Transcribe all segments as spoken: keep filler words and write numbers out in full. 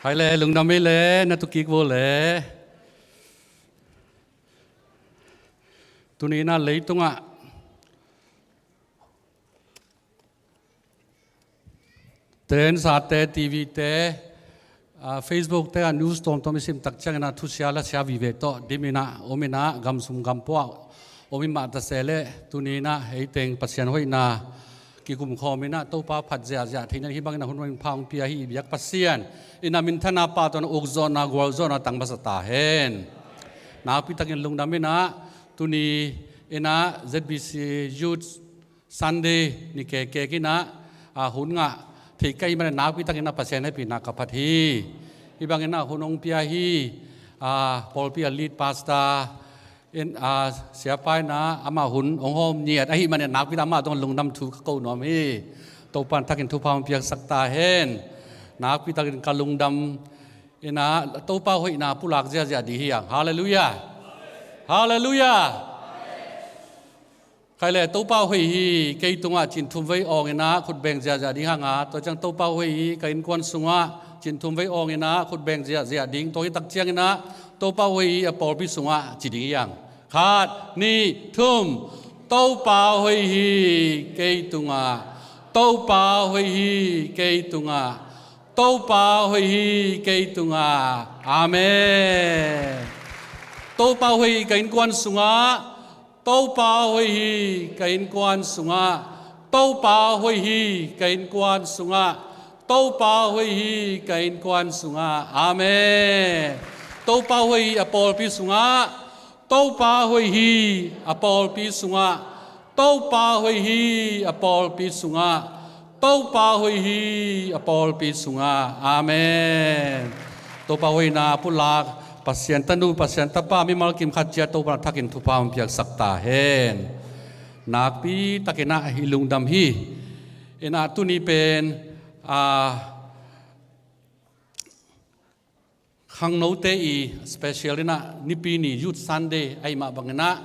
Khai le, lungdam ei le, na tukik vo le. Tuni-in ah leitungah trensate, T V te, ah, Facebook te ah news tuamtuam i sim tak ciangin ah thusia lasia vive tawh dimin ah omin ah gamsum gampua om i mah ta se leh tuni-in ah hei teng Pasian hoihna kikum khawm in ah Topa phat ziahziah theihna hih bangin ah hun hong pha hong pia hi i biak Pasian in ah minthanna, pahtawina, ukzawhna, gualzawhna tang masa ta hen. Nakpi takin lungdam in ah tuni-in ah Z B C Youth Sunday ni kekek in ah, ah, hun ngah theih ka hih manin nakpi takin ah Pasian hehpihna ka phat hi. Hih bangin ah hun hong pia hi, ah, pawlpi a lead pastor in, ah, siapa in ah amah hun hong hawm ngiat ahih manin nakpi takin amah tungah lungdam thu ka ko nuam hi. Topa in a thakin thupha hong piaksak ta hen. Nakpi takin ka lungdam in ah Topa hoihna pulak ziahziah ding hi hang. Halleluiah. Halleluiah. Khai le, Topa hoih hi, kei tungah cin thum vei awng in ah khut beng ziahziah ding hang a, tua ciang Topa hoih hi, ka innkuan sungah cin thum vei awng in ah khut beng ziahziah ding, tua hi tak ciangin ah Topa hoih hi, a pawlpi sungah ci ding hi hang. Khat, nih, thum. Topa hoih hi, kei tungah. Topa hoih hi, kei tungah. Topa hoih hi, kei tungah. Amen. Topa hoih hi, ka innkuan sungah. Topa hoih hi, ka innkuan sungah. Topa hoih hi, ka innkuan sungah. Topa hoih hi, ka innkuan sungah. Amen. Topa hoih hi, a pawlpi sungah. Topa hoih hi, a pawlpi sungah. Topa hoih hi, a pawlpi sungah. Topa hoih hi, a pawlpi sungah. Amen. Topa hoihna pulak Pasian tanu, Pasian tapa, mimal kim khat ciat Topa in a thakin thupha hong piaksak ta hen. Nakpi takin ah i lungdam hi. In ah tuni pen, ah, khangnote i special in ah Nipi ni Youth Sunday ahih mah bangin ah,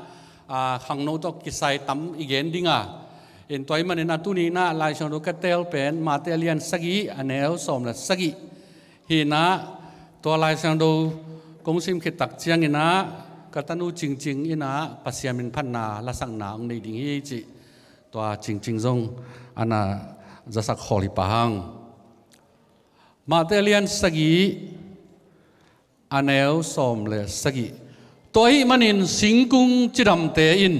ah, khangno tawh kisai tam i gen ding a. In tua ahih manin ah tuni-in ah Lai Siangtho ka teel pen Matthai a lian sagih, a neu sawm le sagih hi in ah, tua Lai Siangtho kong sim khit tak ciangin ah ka tanu Cingcing in ah Pasian min phatna lasakna hong nei ding hi cih tua Cingcing zong a na zasak khawl hi pah hang. Matthai a lian sagih, a neu sawm le sagih. Tua ahih manin singkung cidamte in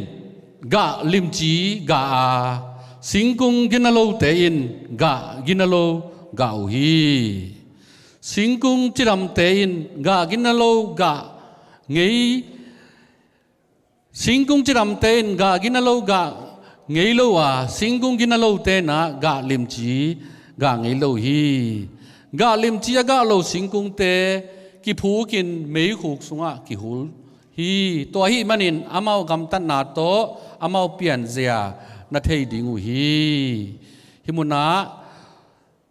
gah limci gah a, singkung ginalote in gah ginalo gah uh hi. Singkung cidamte in gah ginalo gah ngei Singkung cidamte in gah ginalo gah ngei lo a, singkung ginalote in ah gah limci gah ngei lo hi. Gah limci a gah lo singkungte kiphukin meikhuk sungah kihul hi. Tua ahih manin amau gamtatna tawh amau pianzia na thei ding uh hi. Hih munah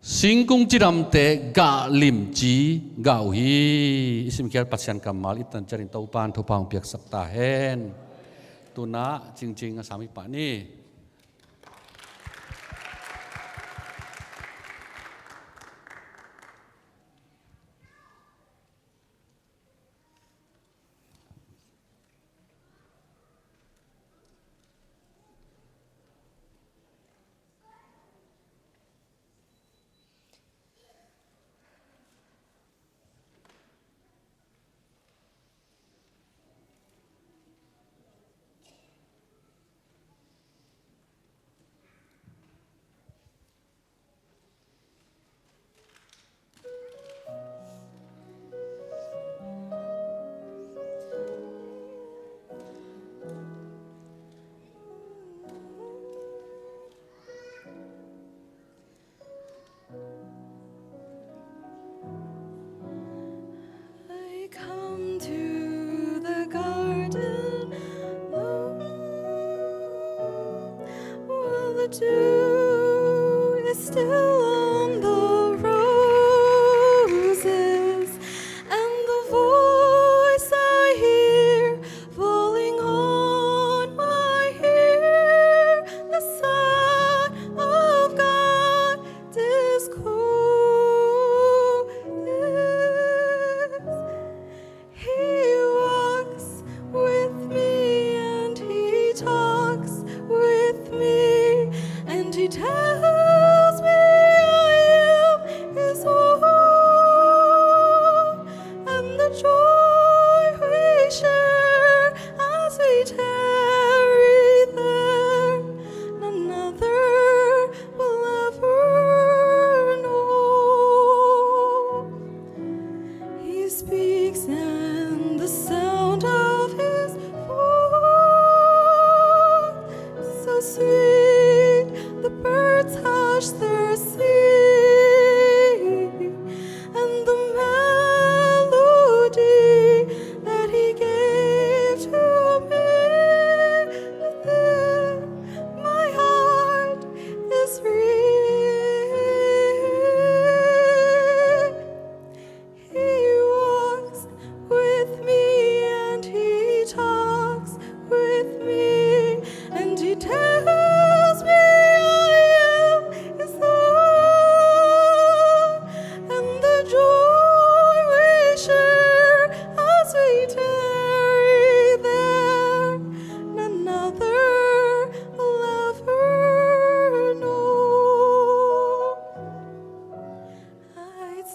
singkung cidamte gah limci gah uh hi. I simkhial Pasian kammal i tan ciatin Topa in thupha hong piaksak ta hen. Tu-in ah Cingcing a sam hi pah ni. I come to the garden alone, while the dew is still on the roses, and the voice I hear falling on my ear, the Son of God is calling.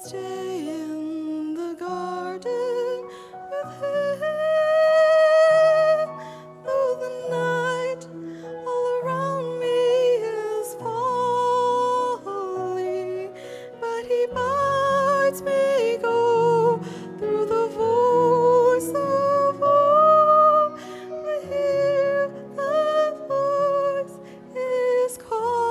Stay in the garden with him, though the night all around me is falling, but he bids me go through the voice of hope. I hear that voice is calling.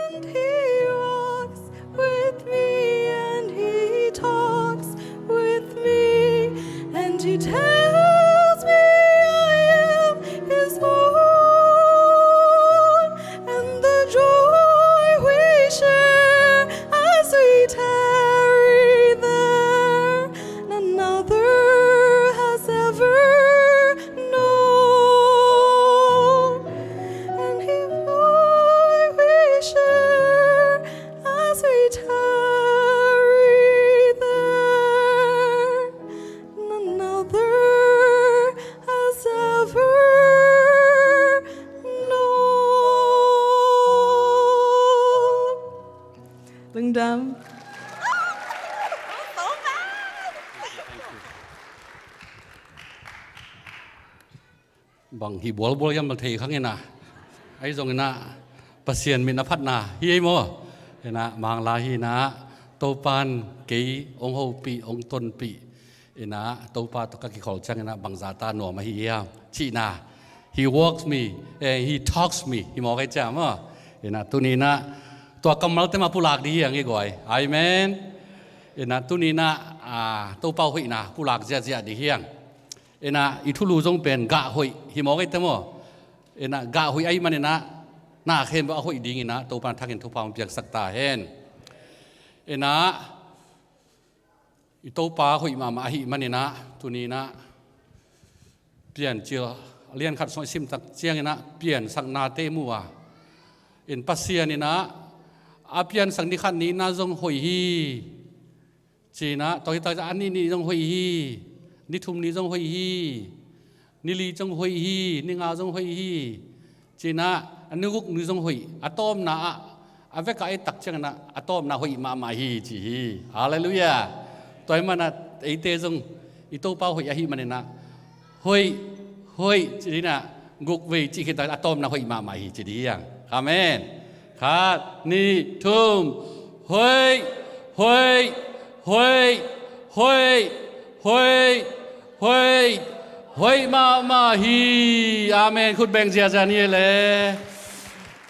And he walks with me, and he talks with me, and he tells me I am his own, and the joy we share as we tarry there, none other has ever known. And he, joy we share as we tarry there, none other has ever known. Lungdam. Bang hi bualbual hiam bel thei khang inah, ahi zong inah Pasian min a phatna hi ei maw? Inah Mangla hi inah Topan kei hong hopih, hong tonpih inah Topa tawh ka kikhol ciang inah bangza ta nuam ahi hiam cihna. He walks me, eh, he talks me, hi mawk ei ciam maw? Inah tuni inah tua kammalte mah pulak dih hiang i guai. Amen. Inah tuni inah, ah, Topa hoihna pulak ziahziah dih hiang. Inah i thulu zong pen gah hoih hi mawk ei te maw? Inah gah hoih ahih man inah na khempeuh a hoih ding inah Topa in a thakin thupha hong piaksak ta hen. Inah i Topa hoih mahmah ahih man inah tuni inah Piancil a lian khat sung i sim tak ciang inah piansaknate mu a, in Pasian inah a piansak ni khat ni inah zong hoih hi. Ci inah, tua hi tak ciang a ni nih zong hoih hi, ni thum ni zong hoih hi, ni li zong hoih hi, ni nga zong hoih hi. Ci inah a ni guk ni zong hoih, a tawpna ah, a vek ah i et tak ciang inah a tawpna hoih mahmah hi ci hi. Halleluiah. Tua ahih man inah eite zong i Topa hoih ahih man inah hoih, hoih ci inah guk vei cih khit tak a tawpna hoih mahmah hi ci dih hiang. Amen. Khat, nih, thum. Hoih, hoih, hoih, hoih, hoih, hoih, hoih mahmah hi. Amen. Khut beng ziahziah ni le.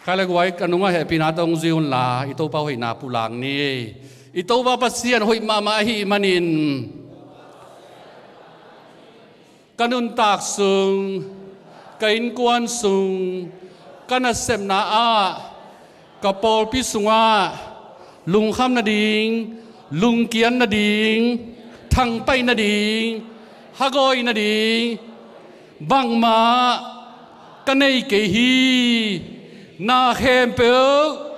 Khai le guai, ka nungah hehpihna tawh hong zui unla i Topa hoihna pulak ni. I Topa Pasian hoih mahmah ahih manin ka nuntak sung, ka innkuan sung, ka nasepna ah, ka pawlpi sungah lungkham nading, lungkiat nading, thangpaih nading, hagawi nading bangmah ka nei kei hi. Na khempeuh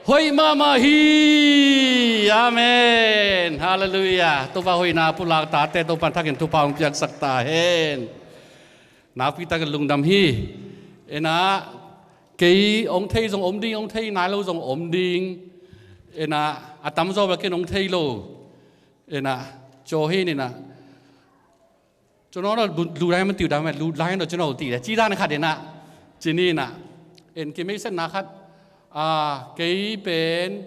hoih mahmah hi. Amen. Halleluiah. Topa hoihna pulak tate Topa in a thakin thupha hong piaksak ta hen. Nakpi takin lungdam hi. Inah kei hong thei zong om ding, hong thei nai lo zong om ding. Inah a tamzaw bel ken hong thei lo. Inah caw hi inah. Cunawh lo lu lai man tiu dam, lu lai no cunawh ti le ci dan khat inah. Ci ni inah. En kimeisetna khat, ah, kei pen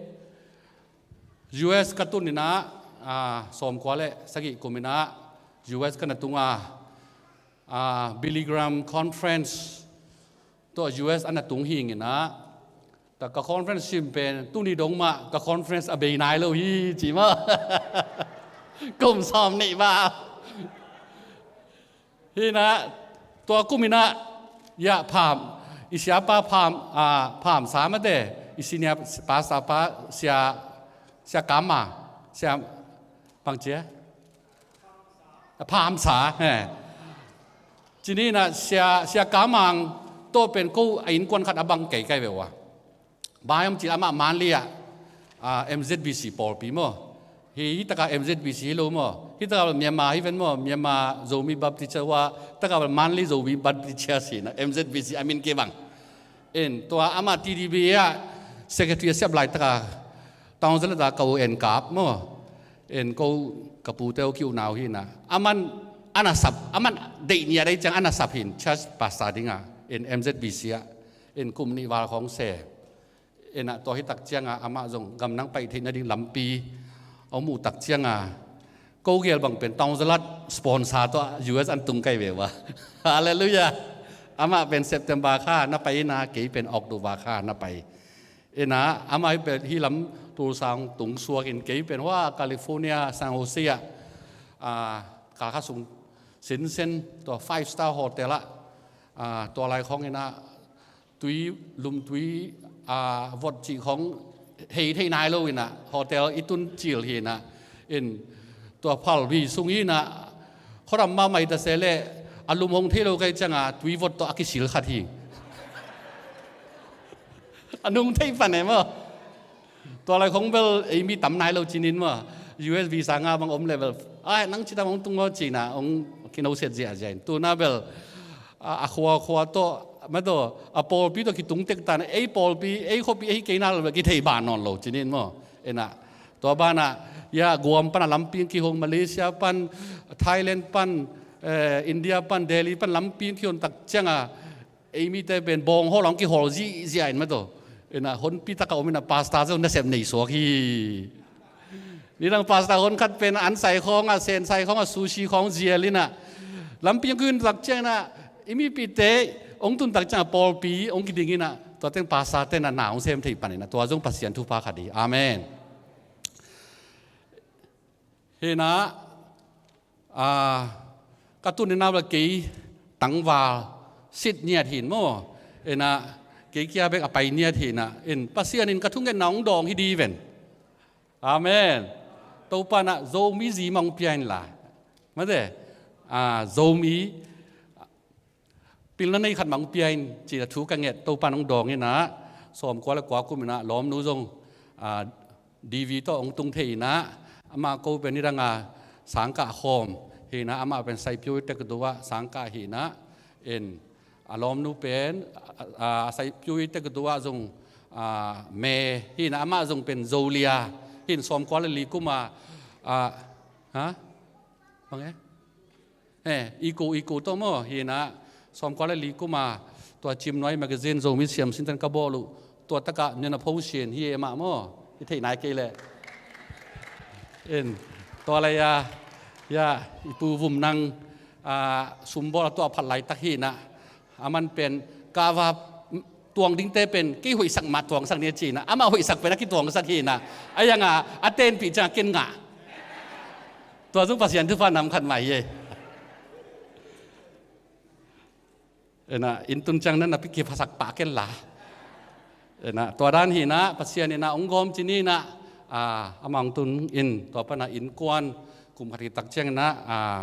U S ka tun inah, ah, sawmkua le sagih kum inah U S ka na tung a, ah, Billy Graham Conference tawh U S a na tung hing inah. Ka, ka conference sim pen tuni dong mah ka conference a bei nai lo hi ci mah. Kum sawm nih mah. Hi inah tua kum inah, ya, pham, i siapa pham, ah, pham sa mate, i senior pastor pa sia, sia kama, sia bang cia. A phamsa, he. Ci ni inah sia, sia Kamang tawh pen ko a innkuan khat a bang kei kai ve ua. Bang hiam cih leh amah Manli ah, ah, M Z B C pawlpi maw. Hi, hi takah M Z B C hi lo maw. Hih takah bel Myanmar hi ven maw, Myanmar Zomi Baptist Church, hua takah bel Mandalay Zomi Baptist Church hi na, M Z B C a min kibang. In tua amah T D B ah secretary a siap laitakah Taungzala ta ka u En Kap maw. In ko ka pute uh ki-unau hi na. Aman a na sap, aman deih nia dei ciang a na sap hin, church pastor dingah, in M Z B C ah, in kum nih val khawng se. Inah tua hi tak cianga amah zong gamnang paih theih nading lampi a muh tak cianga ko gel bang pen Taungzala sponsor tawh U S an tung kai ve ua. Halleluiah. Amah pen September kha na pai ina, kei pen October kha na pai. Inah amah hi pen hi lam Tulsa tung suak in, kei pen hua California San Jose ah, ah, kal kha sung sinsen tua five star hotel ah, ah, tua lai khawng inah tui, lumtui, ah, vot cih khawng hei thei nai lo inah hotel i tun cil hi inah. In tua phalbi sung hi inah khuadam mahmah hi ta se leh a lum hong thei lo kai cianga tui vot tawh a kisil khat hi. A nung thei pan e maw. Tua lai khong bel ei mi tam nai lo cinin maw. U S visa nga bang om le bel, ai, nang citam hong tung maw cina hong kinosiat ziahziah in. Tuna bel a, a khuakhua tawh, ma tawh, a pawlpi tawh kitung tek tan, ei pawlpi, ei khuapi, ei kei na lo bel kithei ban nawn lo cinin maw. Ena tua banah ya Guam pan a lampi kihong, Malaysia pan, Thailand pan, eh, India pan, Delhi pan lampi kihon tak cianga ei mite pen bawng hawl hong kihawl zihziah in ma tawh. Inah honpi taka om inah pastor zong nasep nei suak hi. Nidang pastor hon khat pen an sai khawngah, sen sai khawngah, sushi khawng zial inah lampi hong kihon tak ciang inah i mipite hong tun tak ciangah pawlpi hong kiding inah tua teng pastor ten a na hong sem thei pan inah tua zong Pasian thupha khat hi. Amen. Hinah, ah, ka tun inah bel kei tangval sit niat hin maw. Inah kei kia bek a pai niat hinah. In Pasian in ka thungetna hong dawng hi di ven. Amen. Topa inah Zomi zi mah hong pia inla. Mate, ah, Zomi pilna nei khat mah hong pia in cih a thu ka nget, Topa in hong dawng inah, sawmkua le kua kum inah lawmnu zong, ah, D V tawh hong tung thei inah, amah ko pen nidanga sangkah khawm hinah, amah pen Saipiu i tek duah sangkah hinah, in a lawmnu pen, ah, ah, Saipiu i tek duah zong, ah, me hinah, amah zong pen Zolia hin sawmkua le li kuma, ah, ha? Bang e? Eh, iku, iku tawh maw, hinah, sawmkua le li kuma, tua Cimnuai magazine Zomi Siam Sintan ka bawl uh, tua takah nena phosian hi e mah maw, i theih nai kei leh. In, tua lei a, ya, i pu Vum Nang, ah, sumbawl a tuah phat laitak hinah, aman pen, kava, tuang dingte pen kei hoihsak mah tuangsak ni a ci inah, amah hoihsak pen a kituangsak hinah, a yanga a tenpih ciang a ken ngah. Tua zong Pasian thupha nam khat mah hi e. Inah, inn tun ciang na na pi kiphasak pah ken la. Inah, tua dan hinah, Pasian inah hong gawm ci ni inah, ah, amah hong tun in, tua panah innkuan kum khat hi tak ciang inah, ah,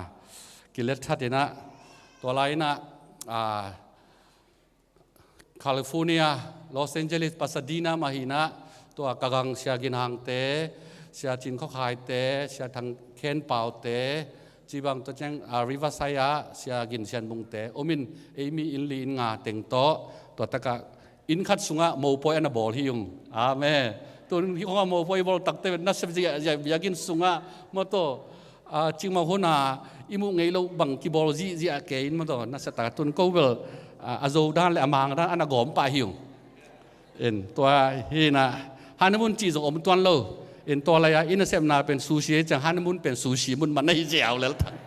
kilet that inah, tua lai inah, ah, California, Los Angeles, Pasadena mah hinah, tua ka gang Sia Gin Hangte, Sia Cin Khua Khaite, Sia Thang Khen Paute, cibang tua ciang, ah, Riverside ah Sia Gin Sian Bungte om in, ei mi inn li inn nga teng tawh, tua takah inn khat sungah mopawi a na bawl hi ung. Amen. Tun hi khongah mopawi bawl takte na sep ziahziah biakinn sungah maw tawh, ah, cikmah huna i muh ngei loh bang kibawl zihziah kei in maw tawh, na siatak a tun ko bel, ah, a zo dan le a mang dan a na gawm pah hi ung. In tua hinah honeymoon cih zong om tuan lo. In tua lai-a i nasepna pen sushi hi ciang honeymoon pen sushi mun man na hi ziau lel thang.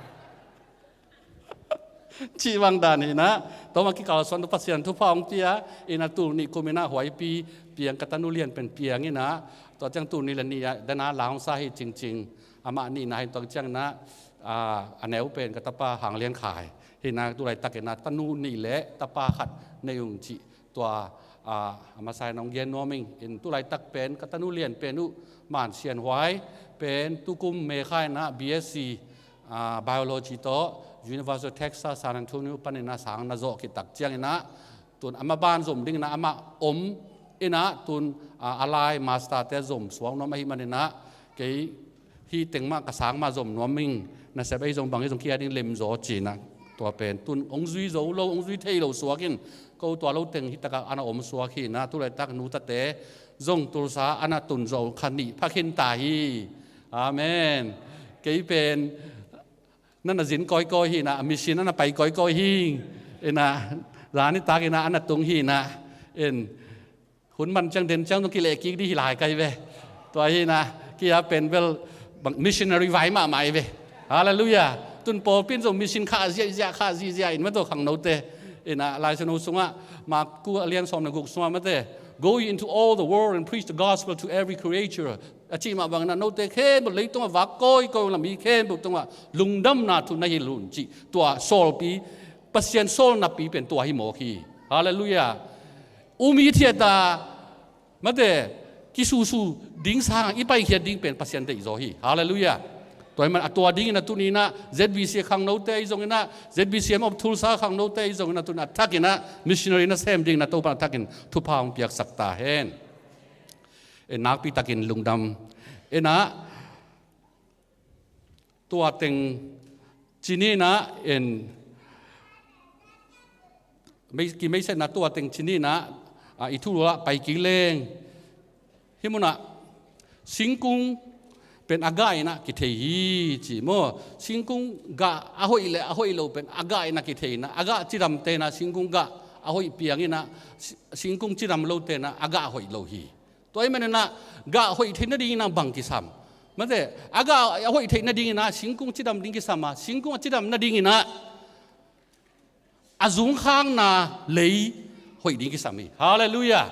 Cih bang dan hinah, tua mah kikalsuan tu Pasian thupha hong pia, inah tul nih kum inah huaipi piang ka tanu lian pen piang inah, tua ciang tul nih le nih ah dana la hong sa hi cingcing, amah nihna hi tua ciang inah, ah, a neu pen ka tapa Hang Lian Khai hinah, tu laitak inah tanu nih le tapa khat nei ung cih tua, ah, a masa in hong gen nuam ing. In tu laitak pen ka tanu lian pen uh Man Sian Huai pen tukum May kha inah B S C, ah, Biology tawh University of Texas San Antonio pan inah sang na zawh khit tak ciang inah tun amah ban zom ding inah amah om inah tun, ah, a lai master te zom suak nuam ahih man inah kei hih teng mah ka sang mah zom nuam ing nasep ei zong bang ei zong kia ding lemzaw cinah, tua pen tun hong zui zo lo, hong zui thei lo suak in, ko tua lo teng hi takah ana om suak hinah, tu le tak nu tate zong Tulsa ana tun zo kha nih pha khin ta hi. Amen. Kei pen nana zin kawikawi hinah, mission ana pai kawikawi hing. Inah zani tak inah ana tung hinah. In hun man ciang den ciang zong kileh kik dih hi lai kai ve. Tua hinah kia pen bel bang missionary vai mahmah hi ve. Halleluiah. Tun pawlpi in zong mission khah ziahziah, khah ziahziah in mate khangnote. Inah Lai Siangtho sungah Marku a lian sawm le guk sungah mate, "Go ye into all the world and preach the gospel to every creature," a cih mah bangin ah, "Note khempeuh leitungah vak kawikawi ung la, mi khempeuh tungah lungdamna thu na hilh un," cih tua sawlpi, Pasian sawlnapi pen tua hi mawk hi. Halleluiah. Umi thiata mate, kisusu ding sangah i paikhiat ding pen Pasian deihzaw hi. Halleluiah. Tua hi man a tua dingin a tuninah Z B C a khangnote ahi zonginah, Z B C M of Tulsa a khangnote ahi zonginah, tunin a thakinah missionary nasem dingin a Topan a thakin thupha hong piaksak ta hen. En nakpi takin lungdam. Enah tua teng cininah en mei, kimeisetna tua teng cininah, a, i thululah pai kik leng. Hih munah singkung pen a gah inah kithei hi ci maw? Singkung gah a hoih le a hoih lo pen a gah inah kithei inah, a gah cidam tenah singkung gah a hoih piang inah, si-, singkung cidam lo tenah a gah a hoih lo hi. Tua ahih maninah gah hoih theih nadinginah bang kisam? Mate, a gah a hoih theih nadinginah singkung cidam ding kisam a, singkung a cidam nadinginah a zungkhakna lei hoih ding kisam hi. Halleluiah.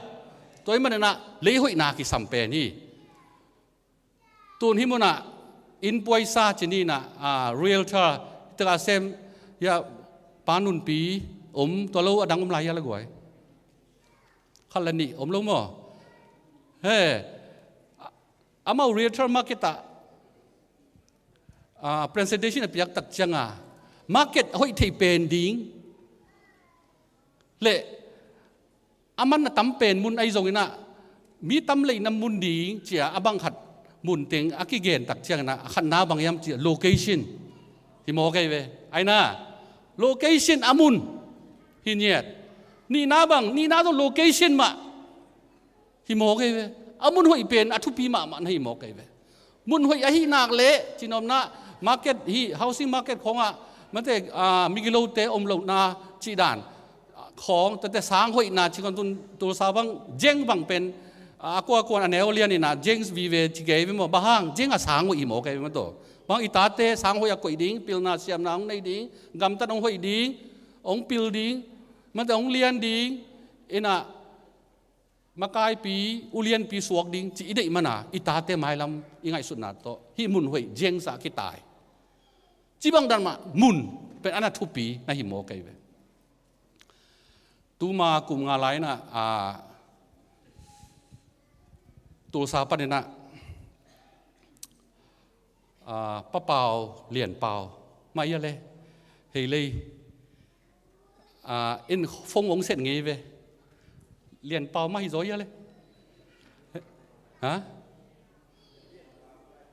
Tua ahih maninah lei hoihna kisam pen hi. Tun hih munah inn puaisa cininah, a, realtor, hih takah sem, ya, Pa Nunpi om, tua lo a dang om lai ya la guai. Khat le nih om lo maw? He, amau realtor market ah, a, presentation a piak tak cianga, market hoih thei pen ding le a man a tam pen mun ahi zonginah, mi tam leihna mun ding cia a bang khat mun teng a kigen tak cianginah, a khatna bang hiam cia location hi mawk ahi ve. Aina, location a mun hi ngiat. Nihna bang, nihna zong location mah hi mawk ahi ve. A mun hoih pen a thupi mahmah na hi mawk ahi ve. Mun hoih ahih nak leh cinopna market hi, housing market khawngah mate, a, migilote om lohna cih dan khawng, tate sang hoihna cih khawng tun Tulsa bang, Jeng bang pen, a, a kuakuan a neu lian inah Jeng vive ci kei ve maw? Bang hang Jeng a sang hoih hi mawk ahi ve maw taw? Bang i tate sang hoih a koih ding, pilna siamna hong nei ding, gamtat hong hoih ding, hong pil ding, mate hong lian ding, inah makaipi, ulianpi suak ding ci i deih mana, i tate mailam i ngaihsutna tawh hih mun hoih Jeng sah kitai. Cibang dan mah mun pen a na thupi na hi mawk ahi ve. Tuma kum nga lai inah, a, Tulsa paninah, a, Pa Pau, Lian Pau mah ia le, hei lei, a, in phone hong set ngei ve. Lian Pau mah hi zaw ia le. Ha?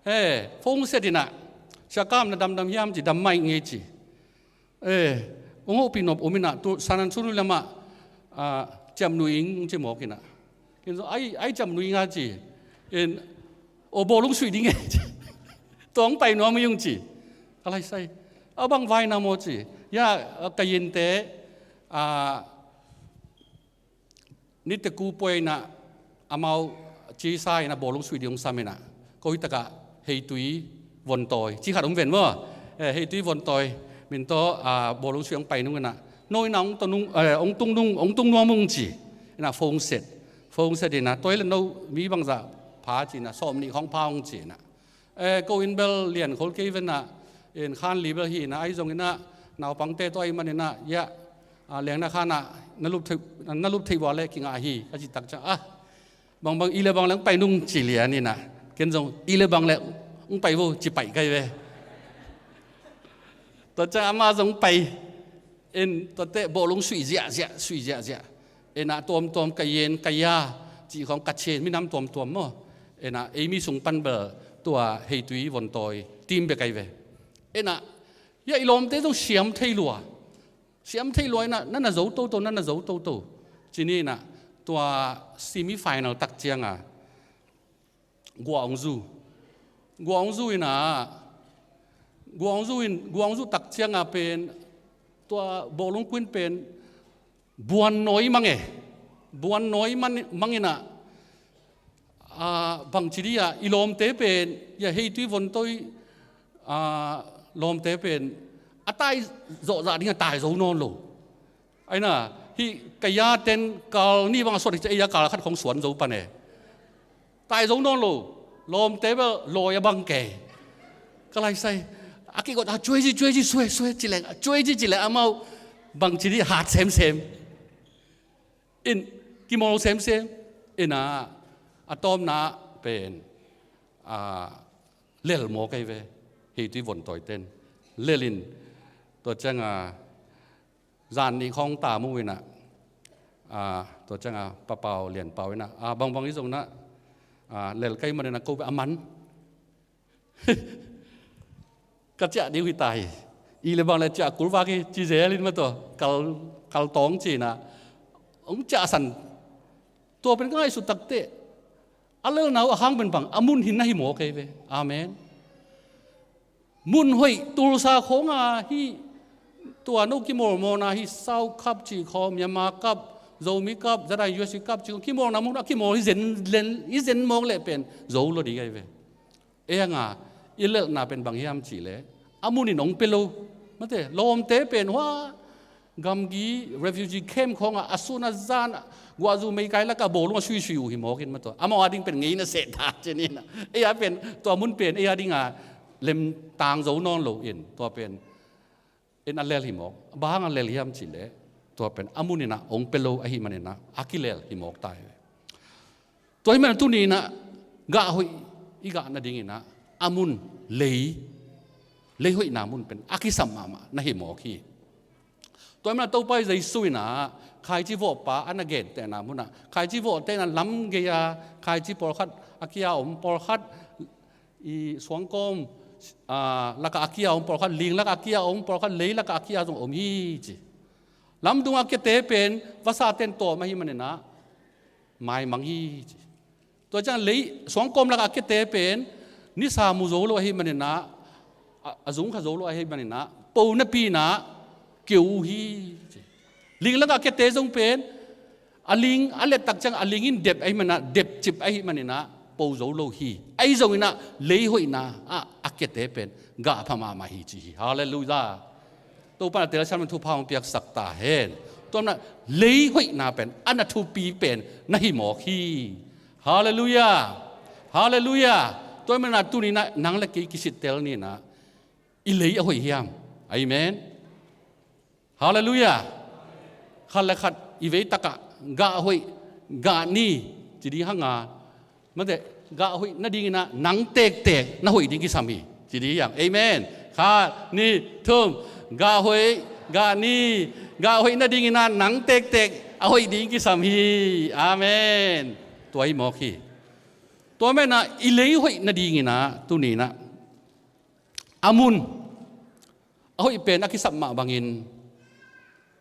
He, phone set inah, Sia Kam na damdam hiam ci, dam mah ing ei ci. E, hong hopih nop om inah, tu San Antonio lamah, a, ciamnuih ing ci mawk inah. Ken zong ai, ai ciamnuih ing a ci. In, o bawlung suih ding e ci. Tua hong pai nuam ing ci. Ka laisai. A bang vai na maw ci. Ya, ka yinte, a, Niteku puai inah amau cisa inah bawlung suih ding hong sam inah, ko hi takah Heitui Vontawi ci khat om ven maw? Eh, Heitui Vontawi min tawh, a, bawlung suih hong pai nung inah, no inah hong tung nung, eh, hong tung nung, hong tung nuam ung ci inah phone set. Phone set inah, tua hi leh no mi bangzah pha ci inah, sawm nih khawng pha ung ci inah. Eh, ko in bel lian khol kei ven ah, in khan li bel hi inah, ahi zong inah, naupangte tawh ahi man inah, ya, a, lengna khan ah, na lup theih, na lup theih vua le kingah hi, ka cih tak ciang, ah, bangbang i le bang leng pai nung ci lian inah, ken zong i le bang le hong pai vo ci paih kai ve. Tua ciang amah zong pai. In tuate bawlung suih ziahziah, suih ziahziah. Inah tuamtuam ka yen, ka ya, cih khawng ka chin, minam tuamtuam maw? Inah ei mi sung pan bel tua Heitui Vontawi team bek ahi ve. Inah, hia i lawmte zong siam thei lua. Siam thei lua inah, na na zo toto, na na zo toto. Ci ni inah, tua semi final tak cianga gua hong zu. Gua hong zu inah, gua hong zu in, gua hong zu tak cianga pen, tua bawlung kuin pen, buan nawi mang e. Buan nawi mang, mang inah, ah, bangci di ah, i lawmte pen, ya hei tui von toi, ah, lawmte pen, a tai zawhzah ding a tai zo nawn lo. Aina, hih ka ya ten kal ni bang a suat hi cia, ei a kal khat khong suan zo pan e. Tai zo nawn lo, lawmte bel lawi a bang kei. Ka laisai, a kikot a cuai ci, cuai ci, sue, sue, ci leng, a cuai ci, ci leng amau, bangci di hat semsem. In, kimawl semsem. Ina, a tawmna pen, a, lel maw kei ve. Hei tui von toi ten. Lel in, tua ciang a, zan nih khawng ta mu inah, a, tua cianga papau lianpau inah, a, bangbang i zong inah, a, lel kei man inah ko a man. Ka ciah ding hi ta hi. I le bang le ciah kulvak hi, ci zel in ma tua, kal, kal tawng ci inah. Hong ciah san, tua pen ka ngaihsut takte. A lelna uh a hang pen bang, a mun hin na hi maw kei ve. Amen. Mun hoih Tulsa khawnga hi, tua no kimawlmawlna hi, South Cup cih khawng, Myanmar Cup, Zomi Cup, Zada U S C Cup cih khawng kimawlna mun a kimawl hi zen, len, hi zen mawk leh pen zo lo ding ahi ve. Ei hanga i lelhna pen bang hiam cih leh a mun in hong pia lo. Mate, lawmte pen hua gamgi refugee camp khawngah a sun a zan guahzu meikai lakah bawlung a suisui uh hi mawk in ma tua. Amau a ding pen ngei na seh ta cin in. Ei a pen tua mun pen ei a dinga lemtang zo nawn lo in tua pen in a lel hi mawk. Bang hang a lel hiam cih leh tua pen a mun inah hong pia lo ahi man inah a kilel hi mawk ta hi ve. Tua hi man tuni inah gah hoih i gah nading inah a mun lei, lei hoihna mun pen a kisam mahmah na hi mawk hi. Tua hi man a Topa i Jesu inah khaici vawhpa a na gentehna munah khaici vawhte inah lam gei-a khaici pawlkhat a kia om, pawlkhat i suangkawm, a, lakah a kia om, pawlkhat ling lakah a kia om, pawlkhat lei lakah a kia zong om hi ci. Lamdungah a kiate pen vasa ten tawm ahi man inah maimang hi ci. Tua ciang lei suangkawm lakah a kiate pen nisa mu zo lo ahi man inah, a, a zung kha zo lo ahi man inah, po napi inah keu hi ci. Ling lakah a kiate zong pen a ling a let tak ciang a ling in dep ahi man inah, dep cip ahi man inah po zo lo hi. Ahi zong inah lei hoihna ah a kiate pen gah pha mahmah hi ci hi. Halleluiah. Topa na telsiam in thupha hong piaksak ta hen. Tua hi man a lei hoihna pen a na thupi pen na hi mawk hi. Halleluiah. Halleluiah. Tua hi man a tuni inah nang le kei kisittel ni inah i lei a hoih hiam? Amen. Halleluiah. Khat le khat i vei takah gah hoih, gah ni ci ding hanga, mate, gah hoih nading inah nang tektek na hoih ding kisam hi ci ding hiam? Amen. Khat, ni, thum. Gah hoih, gah ni, gah hoih nading inah nang tektek a hoih ding kisam hi. Amen. Tua hi mawk hi. Tua man inah i lei hoih nading inah tuni inah a mun a hoih pen a kisap mah bangin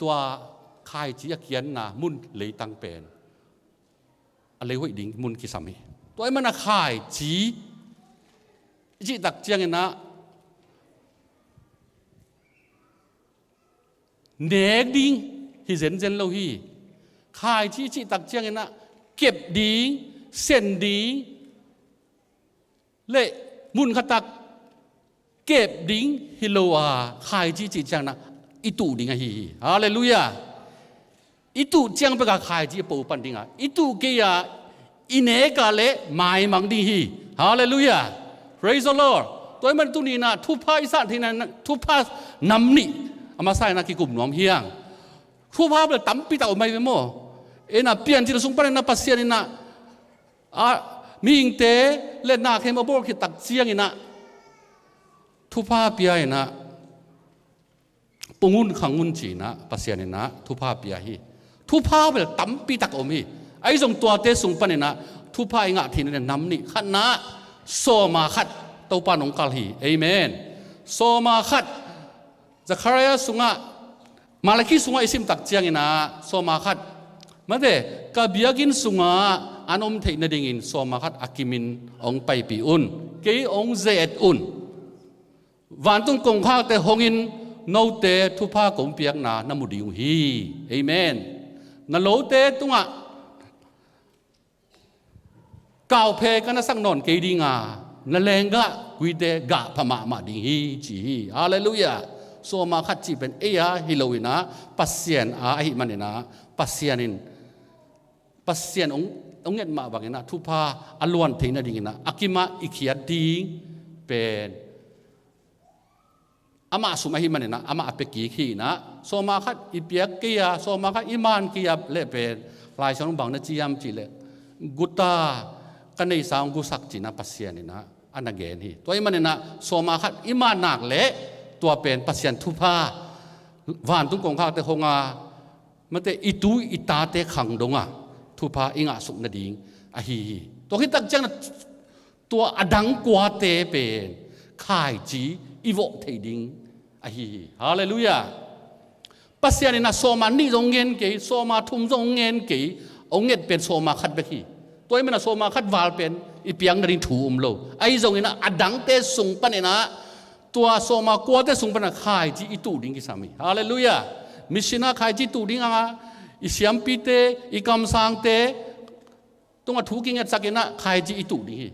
tua khaici a kianna mun leitang pen a lei hoih ding mun kisam hi. Tua hi man a khaici i cih tak ciang inah nek ding hi zenzen lo hi. Khaici i cih tak ciang inah kep ding, sen ding, le mun khatak kep ding hi lo a, khaici cih ciang inah i tuh ding ahi hi. Halleluiah. I tuh ciang peka khaici a po pan ding a, i tuh kei a i nek a le maimang ding hi. Halleluiah. Praise the Lord. Tua hi man tuni inah thupha i sah theihna, thupha nam nih a masa inah kikum nuam hiang. Thupha bel tampi tak om ahi ve maw. Inah Piancil sung pan inah Pasian inah a, mihingte le nakhem a bawl khit tak ciang inah thupha pia inah pung un khang un ci inah Pasian inah thupha pia hi. Thupha bel tampi tak om hi. Ahi zong tuate sung pan inah thupha i ngah theihna nam nih, khatna sawma khat Topa nong kal hi. Amen. Sawma khat, Zechariah sungah, Malakhi sungah i sim tak ciangin ah, sawma khat, mate, ka biakinn sungah an om theih nadingin sawma khat a kimin hong paipih un, kei hong ze-et un. Vantung kongkhakte hongin note thupha kong piakna na mu ding uh hi. Amen. Na lote tungah kauphe ka na sak nawn kei dinga, na lenggah kuite gah pha mahmah ding hi, ci hi. Halleluiah. Sawma khat cih pen ei a hi lo in ah, Pasian a ahi manin ah, Pasian in, Pasian hong, hong nget mah bangin ah, thupha a luan theih nadingin ah, a kimah i khiat ding pen amah sum ahi manin ah, amah a pia kik hi in ah, sawma khat i piak kei a, sawma khat i man kei a leh pen, Lai Siangtho bang na ci hiam cih leh, guta ka neihsa hong gusak ci-in ah Pasian in ah a na gen hi. Tua ahih manin ah, sawma khat i man nak leh, tua pen Pasian thupha, vantung kongkhakte hong a, mate, i tu i tate khang dong a, thupha i ngahsuk nading ahi hi. Tua khit tak ciangin ah, tua a dang kuate pen khaici i vawh theih ding ahi hi. Halleluiah. Pasian in ah sawma nih zong ngen kei, sawma thum zong ngen kei, hong nget pen sawma khat bek hi. Tua ahih manin ah sawma khat val pen i piak nading thu um lo. Ahi zongin ah a dangte sung panin ah tua sawma kuate sung panin ah khaici i tuh ding kisam hi. Halleluiah. Mission ah khaici tuh ding a, i siampite, i kamsangte tungah thu kingetsak in ah khaici i tuh ding hi.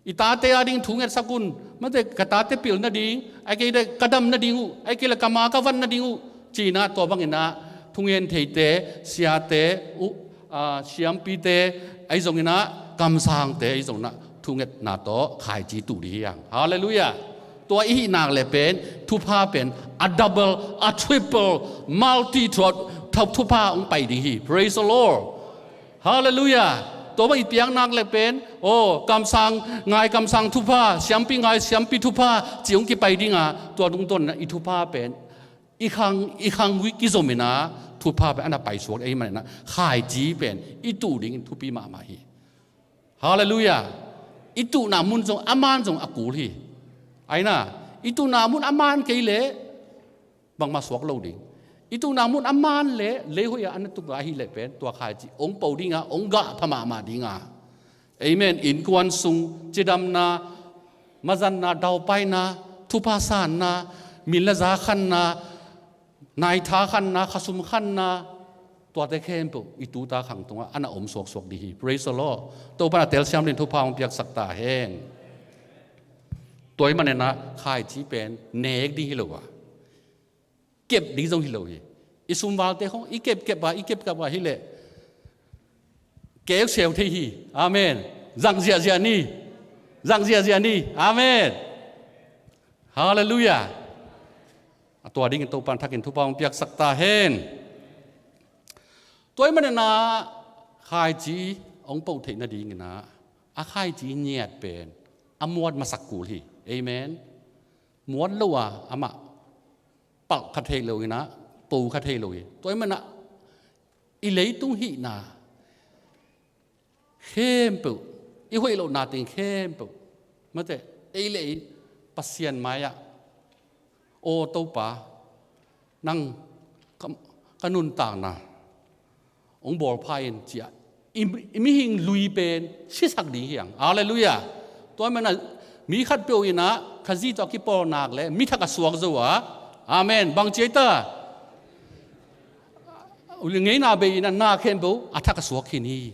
I tate a ding thu ngetsak un, mate, ka tate pil nading, ahih kei leh ka dam nading uh, ahih kei leh ka ma ka van nading uh, ci-in ah tua bangin ah thungen theite, siate, uh, ah, siampite, ahi zongin ah kamsangte, ahi zongin ah thungetna tawh khaici tuh ding hi hang. Halleluiah. Tua i hih nak leh pen, thupha pen a double, a triple, multi through, thupha hong pai ding hi. Praise the Lord. Halleluiah. Tua bang i piak nak leh pen, aw, kamsang ngai kamsang thupha, siampi ngai siampi thupha, ci hong kipai ding a, tua tungtawn in ah i thupha pen i khang, i khang uh kizom in ah, thupha pen a na paisuak ahih manin ah, khaici pen i tuh dingin thupi mahmah hi. Halleluiah. I tuhna mun zong, a man zong a kul hi. Ahi in ah, i tuhna mun a man kei leh bangmah suak lo ding. I tuhna mun a man leh, leihoih ah a na tuk a hih leh pen, tua khaici hong po ding a, hong gah pha mahmah ding a. Amen. Innkuan sung cidamna, mazanna, daupaina, thupha sanna, min le za khanna, naitha khanna, khasum khanna, tuate khempeuh i tu i ta khang tungah a na om suaksuak ding hi. Praise the Lord. Topa'n a telsiam dingin thupha hong piaksak ta hen. Tua ahih manin ah khaici pen nek ding hi lo a, kep ding zong hi lo hi. I sumvalte khong i kepkep a, i kepkep a hi leh, keu seu thei hi. Amen. Zang ziahziah ni. Zang ziahziah ni. Amen. Halleluiah. A tua dingin Topa'n thakin thupha hong piaksak ta hen. Tua ahih manin ah khaici hong po theih nadingin ah, a khaici ngiat pen a muat masak kul hi. Amen. Muat lo a, amah palh kha thei lo in ah, po kha thei lo hi. Tua ahih manin ah i leitung hihna khempeuh, i hoih lohna teng khempeuh, mate, ei le ei Pasian mai-ah, aw Topa, nang ka, ka nuntakna hong bawlpha in, ci-a i, i mihing lui pen sisak ding hi hang. Halleluiah. Tua ahih manin ah mi khatpeuh in ah Khazih tawh a kipawl nak leh mi thak a suak zo a. Amen. Bang ci ei ta? Ngeina bei in ah na khempeuh a thak a suak khin hi.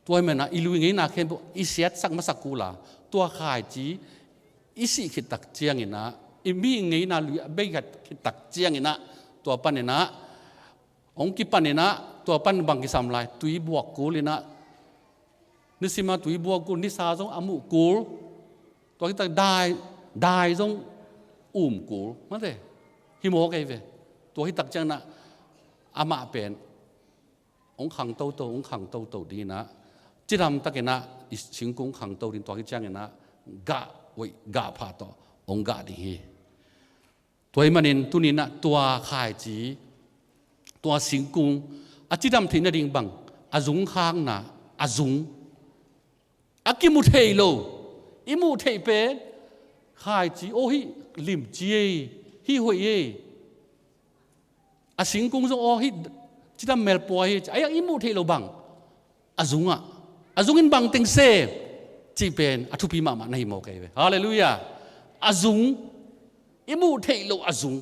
Tua ahih manin ah i lui ngeina khempeuh i siatsak masak kul a, tua khaici i sih khit tak ciangin ah, i mihing ngeina lui a bei khit tak ciangin ah, tua panin ah hong kipan in ah, tua pan bang kisam lai, tui buak kul in ah, nisim a tui buak kul, nisa zong a muh kul, tua khit tak dai, dai zong um kul, mate, hi mawk ei ve. Tua khit tak ciangin ah amah pen hong khang toto, hong khang toto dingin ah, cidam takin ah i singkung khang to ding, tua khit ciangin ah gah, oi, gah phah tawh hong gah ding hi. Tua ahih manin tuni-in ah tua khaici, tua singkung a cidam theih nading bang, a zung khakna, a zung, a kimu thei lo, i muh theih pen Khaici aw hih limci ei, hih hoih ei. A singkung zong aw hih cidam melpua hi ci. A iang i muh theih loh bang a zungah, a zung in bang teng se cih pen a thupi mahmah na hi maw kei ve. Halleluiah. A zung, i muh theih loh a zung.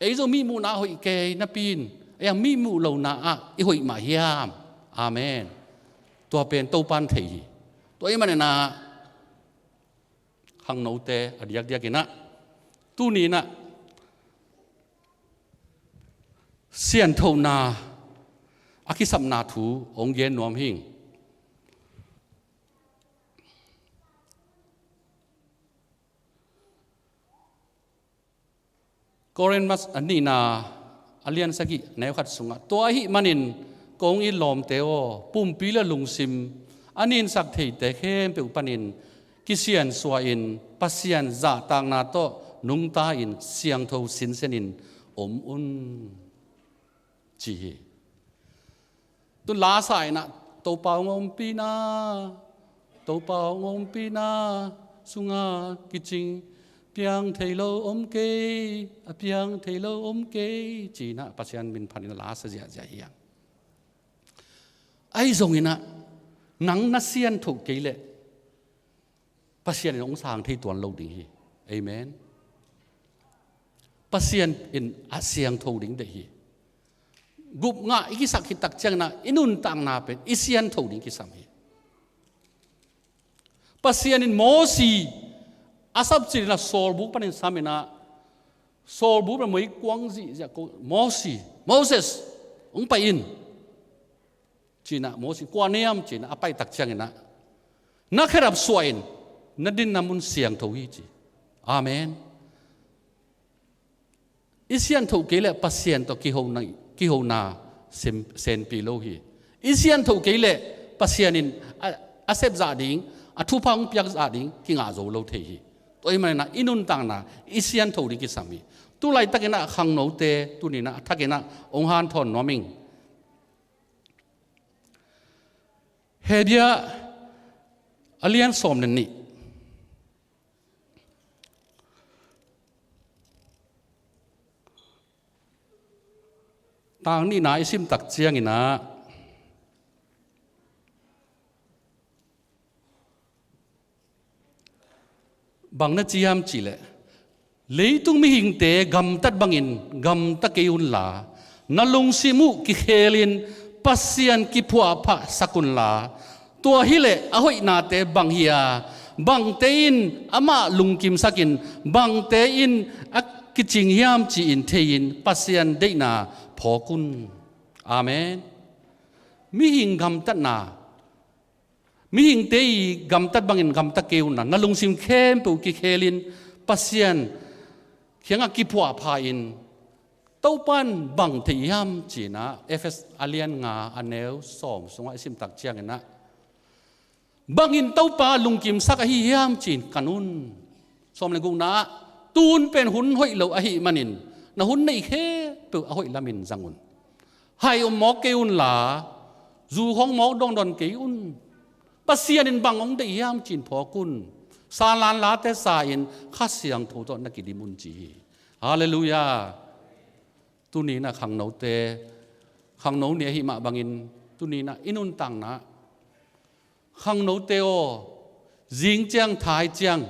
Ei zong mi muhna a hoih kei napi in, a iang mi muh lohna ah i hoih mah hiam? Amen. Tua pen Topan thei hi. Tua ahih manin ah khangnote a diakdiak in ah tuni in ah sianthohna a kisapna thu hong gen nuam hing. Korin mas a nihna a lian sagih neu khat sungah, tua ahih manin kong it lawmte aw, pumpi le lungsim a ninsak theite khempeuh panin kisiansuah in Pasian zahtakna tawh nungta in siangtho sinsenin om un, ci hi. Tun la sa in ah, Topa hong ompihna, Topa hong ompihna sunga kicing, piang thei lo om kei, a piang thei lo om kei, ci in ah Pasian min phat in ah la sa ziahziah hi hang. Ahi zongin ah nang na sianthoh kei leh Pasian in hong sang thei tuan lo ding hi. Amen. Pasian in a siangtho ding deih hi. Gupna i kisak khit tak ciangin ah i nuntakna pen i siantho ding kisam hi. Pasian in Mosi a sap cil in ah sawlbuk panin sam in ah, sawlbuk pen meikuang zihziah ko, Mosi, Moses, hong pai in, ci in ah, Mosi, kua na hiam ci in ah a pai tak ciangin ah, na khedap suah in, na dinna mun siangtho hi ci. Amen. I sianthoh kei leh Pasian tawh kihona, kihona sem, senpih lo hi. I sianthoh kei leh Pasian in a, a sep zah ding, a thupha hong piak zah ding kingah zo lo thei hi. Tua ahih manin ah i nuntakna i siantho ding kisam hi. Tu laitakin ah khangnote tuni in ah a thakin ah hong hanthawn nuam ing. Hebru a lian sawm le nih, tang nihna i sim tak ciangin ah, bang na ci hiam cih leh, leitung mihingte gamtat bangin gamta kei unla, na lungsim uh kikhelin Pasian kiphuahphah sak unla, tua hileh a hoihnate bang hi a, bangte in amah lungkimsakin bangte in a kicing hiam ci-in thei-in Pasian deihna phawk un. Amen. Mihing gamtatna, mihingte i gamtat bangin gamta kei unla, na lungsim khempeuh kikhelin Pasian kiangah kiphuahpha in, Topa in bang thei hiam ci-in ah, Efesa a lian nga a neu sawm sungah i sim tak ciangin ah, bangin Topa lungkimsak ahi hiam ci-in kan un. Sawm le gukna ah, tun pen hun hoih lo ahih manin na hun neih khempeuh a hoih lamin zang un. Hai om mawk kei unla, zu khawng mawk dawndawn kei un. Pasian in bang hong deih hiam ci-in phawk un. Sanlan late sa-in Kha Siangtho tawh na kidim un ci hi. Halleluiah. Tuni in ah khangnote, khangno ni ahih mah bangin tuni in ah i nuntakna, khangnote aw, zing ciang thai ciang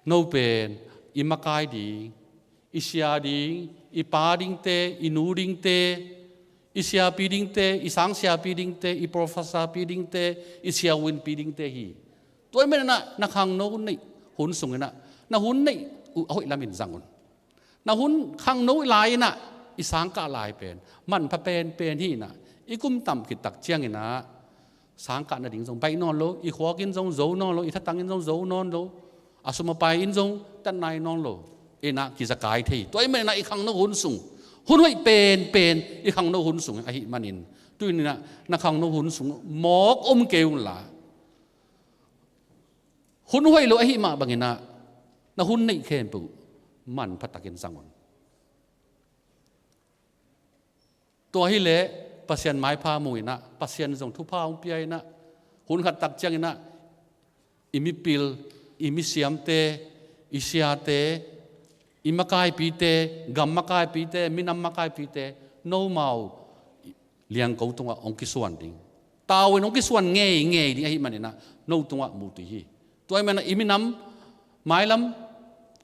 no pen i makai ding, i sia ding, i pa dingte, i nu dingte, i siapi dingte, i sang siapi dingte, i professor pi dingte, i siavuanpi dingte hi. Tua ahih manin ah na khangno neih hun sungin ah na hun neih uh a hoih lamin zang un. Na hun khangno lai in ah i sangkah lai pen manpha penpen hi in ah, i kum tam khit tak ciangin ah sangkah nading zong baih nawn lo, i khuak in zong zo nawn lo, i thatang in zong zo nawn lo, a sum a pai in zong tat nai nawn lo in ah kizakai thei. Tua ahih manin ah i khangno hun sung, hun hoih penpen i khangno hun sung ahih manin, tuni in ah na khangno hun sung mawk om kei unla, hun hoih lo ahih mah bangin ah na hun neih khempeuh manpha takin zang un. Tua hileh Pasian maipha mu in ah, Pasian zong thupha hong pia in ah, hun khat tak ciangin ah i mipil, i misiamte, i siate, i makaipite, gam makaipite, minam makaipite, nomau liangko tungah hong kisuan ding, tau in hong kisuan ngeingei ding ahih maninah no tungah muh tui hi. Tua ahih maninah i minam mailam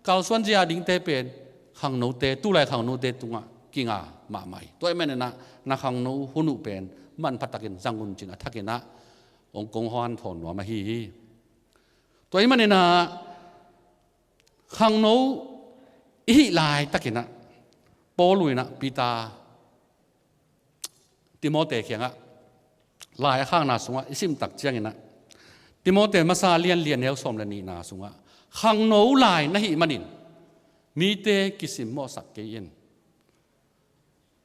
kalsuan zia dingte pen khangnote, tulai khangnote tungah kinga mahmah hi. Tua ahih maninah na khangno hun uh pen manpha takin zang un cin a thakinah hong kong hanthawn nuam ahi hi. Tua ahih maninah khangno i hih laitakinah Paul inah Peter Timote kiangah lai a khakna sungah i simtak cianginah Timote masa lianlian neu sawm le nihna sungah khangno lai na hih manin mite kisimmawhsak kei in.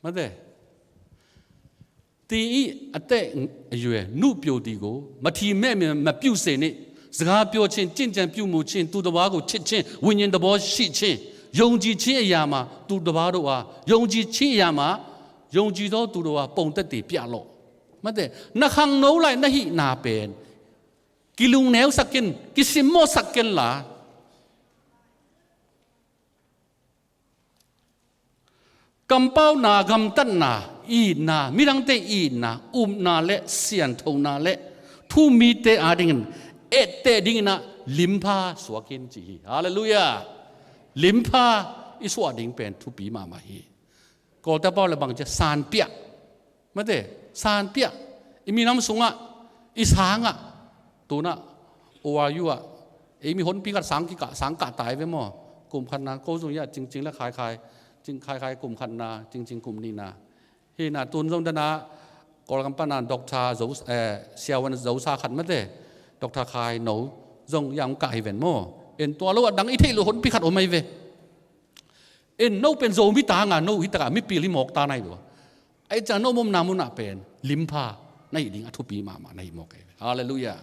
Mate. 第一，အသက်အရွယ် နုပျိုသည်ကို မထီမဲ့မြင် မပြုစေနှင့်။ စကားပြောခြင်း၊ ကျင့်ကြံပြုမူခြင်း၊ သူတစ်ပါးကိုချစ်ခြင်း၊ ဝိညာဉ်သဘောရှိခြင်း၊ ယုံကြည်ခြင်းအရာမှာ သူတစ်ပါးတို့အား၊ ယုံကြည်ခြင်းအရာမှာ ယုံကြည်သောသူတို့အား ပုံသက်သေပြလော့။ Mate, na khangno lai na hihna pen kilungneu sak ken, kisimmawh sak ken la, kampauna, gamtatna, itna, midangte itna, upna le sianthona le thumite adingin etteh dinginah limpha suak in ci hi. Halleluiah. Limpha i suah ding pen thupi mahmah hi. Kawlte pau le bang cia sanpiah. Mate, sanpiah. I minam sungah, i sangah, tunah, O R U ah, ei mi honpi khat sang kikah, sang kah tai ve maw. Kum khatna ko zung ia cingcing le khaikhai, cing khaikhai kum khatna, cingcing kum nihna. Hina tun zong dana Kawlgam pana Doctor Zo, eh, siawan Zosa khat mate, Doctor Khai No zong ia hong kah hi ven maw. En tua lo a dang i theih lo honpi khat om ai ve. En no pen Zomi tanga no hi taka mipil hi mawk ta nai lo. Ai ciang no mawmna munah pen limpha na hih ding a thupi mahmah na hih mawk ai ve. Halleluiah.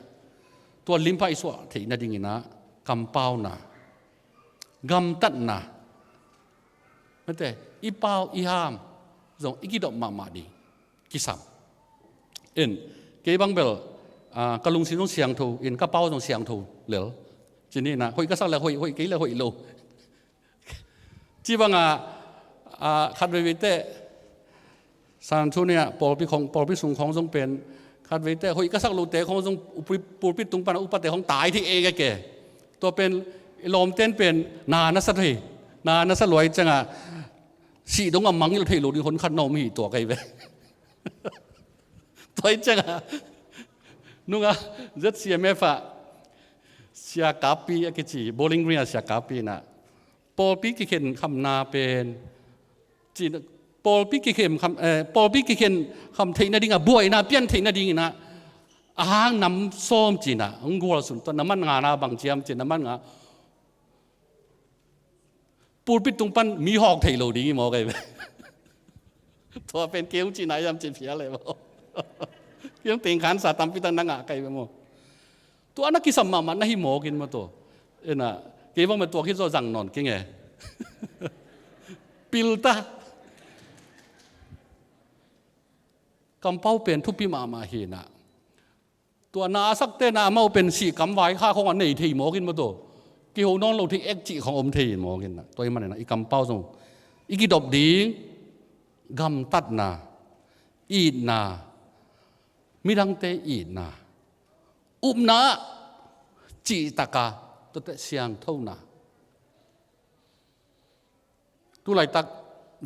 Tua limpha i suah theih nadinginah kampauna, gamtatna, mate, i pau i ham zong i kidop mahmah ding kisam. In, kei bang bel, ah, ka lungsim zong siangtho in, ka pau zong siangtho lel. Cininah hoih ka sak le hoih, hoih kei le hoih lo. Ci bangah, ah, khat veivei teh, San Antonio pawlpi khong, pawlpi sung khong zong pen khat veite hoih ka sak lote khong zong pulpit tung pana upate khong tai thei e ka ke. Tua pen i lawmten pen na na sa thei, na na sa luai ciangah sih dong a mangngilh thei lo ding hon khat na om hi tua kai ve. Tua hi ciangah nungah Z C M F ah Sia Kapi a kici, Bowling Green ah Sia Kapi inah pawlpi kikhen khamna pen, cin, pawlpi kikhen kham, eh, pawlpi kikhen kham theih nading a buaina pian theih nadinginah a hang nam sawm cinah hong gual sun tua na man ngana bang ciam cin na man nga pulpit tung pan mi hawk thei lo ding i maw kai ve. Tua pen keu cina iam cin phial le maw. Keu tengkhan sa tampi tak na ngah kai ve maw. Tua na kisam mahmah na hi mawkin maw tua. Ena, kei bang mah tua khit zaw zang nawn kei nge. Pilta. Kampau pen thupi mahmah hi na. Tua na a sakte na amau pen sih kamvai kha khong a nei thei mawkin maw tua. Kiho nawn lo thei ek cih khong om thei mawkin na. Tua hi manina i kampau zong i kidop ding gamtatna, itna, midangte itna, upna, cihtaka, tuate siangthona. Tulaitak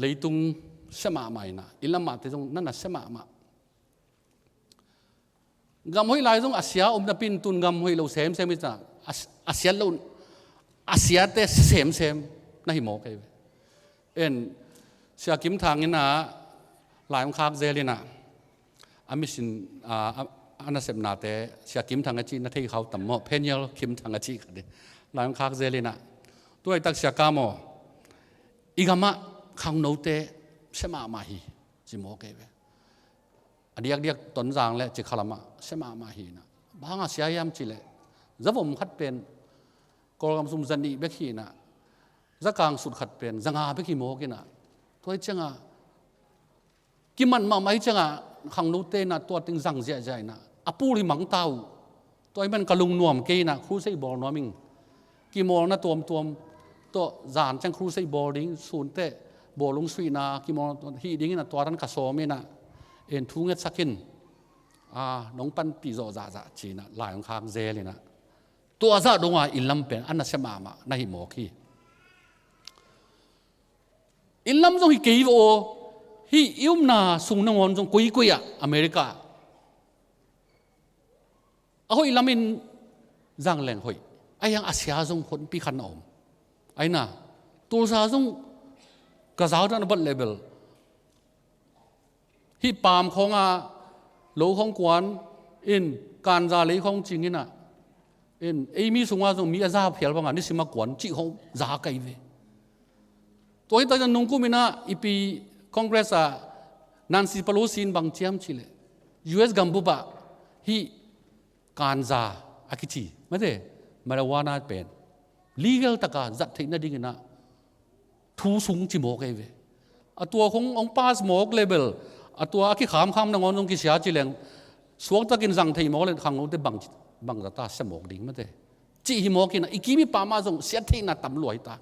leitung sia mahmah ina, i lamahte zong nana sia mahmah. Gam hoih lai zong a sia om napin tun gam hoih lo semsem ina, a, a siat lo, a siate semsem na hi mawk ei ve. En, Sia Kim Thang ina, lai hong khak zel ina, a mission, a, a, a nasepnate, Sia Kim Thang a ci na thei khau tam maw, Peniel Kim Thang a ci khat ding. Lai hong khak zel ina, tulaitak Sia Kam aw, i gamah khangnote sia mahmah hi, ci mawk ei ve. A diakdiak Tonzang le Cikha lamah sia mahmah hi ina. Bang hanga sia hiam cih leh, zavom khat pen, Kawlgam sum zanih bek hi ina. Zakang sut khat pen, zanga bek hi mawk ina. Tua hi cianga, kiman mahmah hi cianga, khangnote ina tua teng zang ziahziah ina. A pul hi mangta uh. Tua hi man ka lungnuam kei ina, khusei bawl nuam ing. Kimawlna tuamtuam tawh zan ciang crusade bawl ding, sunteh bawlung suihna kimawl hih dingin a tua dan ka sawm inah, en thu ngetsak in, a, nong panpih zawh zahzah cinah lai hong khak zel inah, tua zah dongah inn lam pen a nasia mahmah na hih mawk hi. Inn lam zong hi kei vaw aw, hih i umna sung nangawn zong koikoi ah America a hoih lamin zang leng hoih, a hiang a sia zong honpi khan a om. Aina, Tulsa zong ka zau dan a bat level. Hih paam khawngah lo khawng kuan in, kanza lei khawng cing inah, in, ei mi sungah zong mi a za phial bangah nisim a kuan cih khawng za kai ve. Tua hi takciang nungkum inah i pi Congress ah Nancy Pelosi in bang ciam cihleh, U S gambup ah hih kanza a kici, mate, marijuana pen legal taka zat theih nading inah thu sung ci mawk ei ve. A tua khong hong pass mawk level, a tua a kikhamkham nangawn zong kisia ci leng, suaktakin zang thei mawk leng khangnote bang, bang zata sia mawk ding, mate, cih hi mawk inah, i kim i pam ah zong siat theihna tam lua hi ta.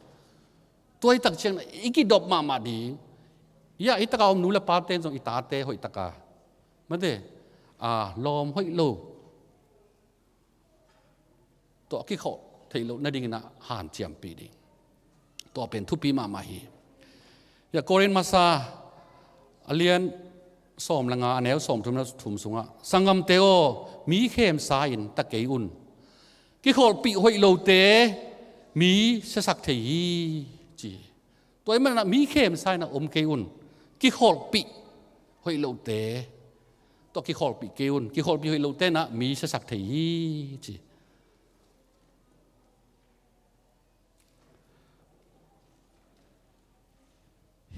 Tua hi takciang i kidop mahmah ding. Ia, i taka om nu le pate in zong i tate hoih taka, mate, a, lawm hoih lo tawh a kikhawh theih loh nading inah hanciampih ding. Tua pen thupi mahmah hi. Ia, Korin masa a lian sawm le nga, a neu sawm thum le thum sungah, "Sanggamte aw, mi khemsa in ta kei un. Kikholhpih hoih lote mi siasak thei hi," ci. Tua ahih manah mi khemsa inah om kei un. Kikholhpih hoih lote tawh kikholhpih kei un. Kikholhpih hoih lote inah mi siasak thei hi, ci.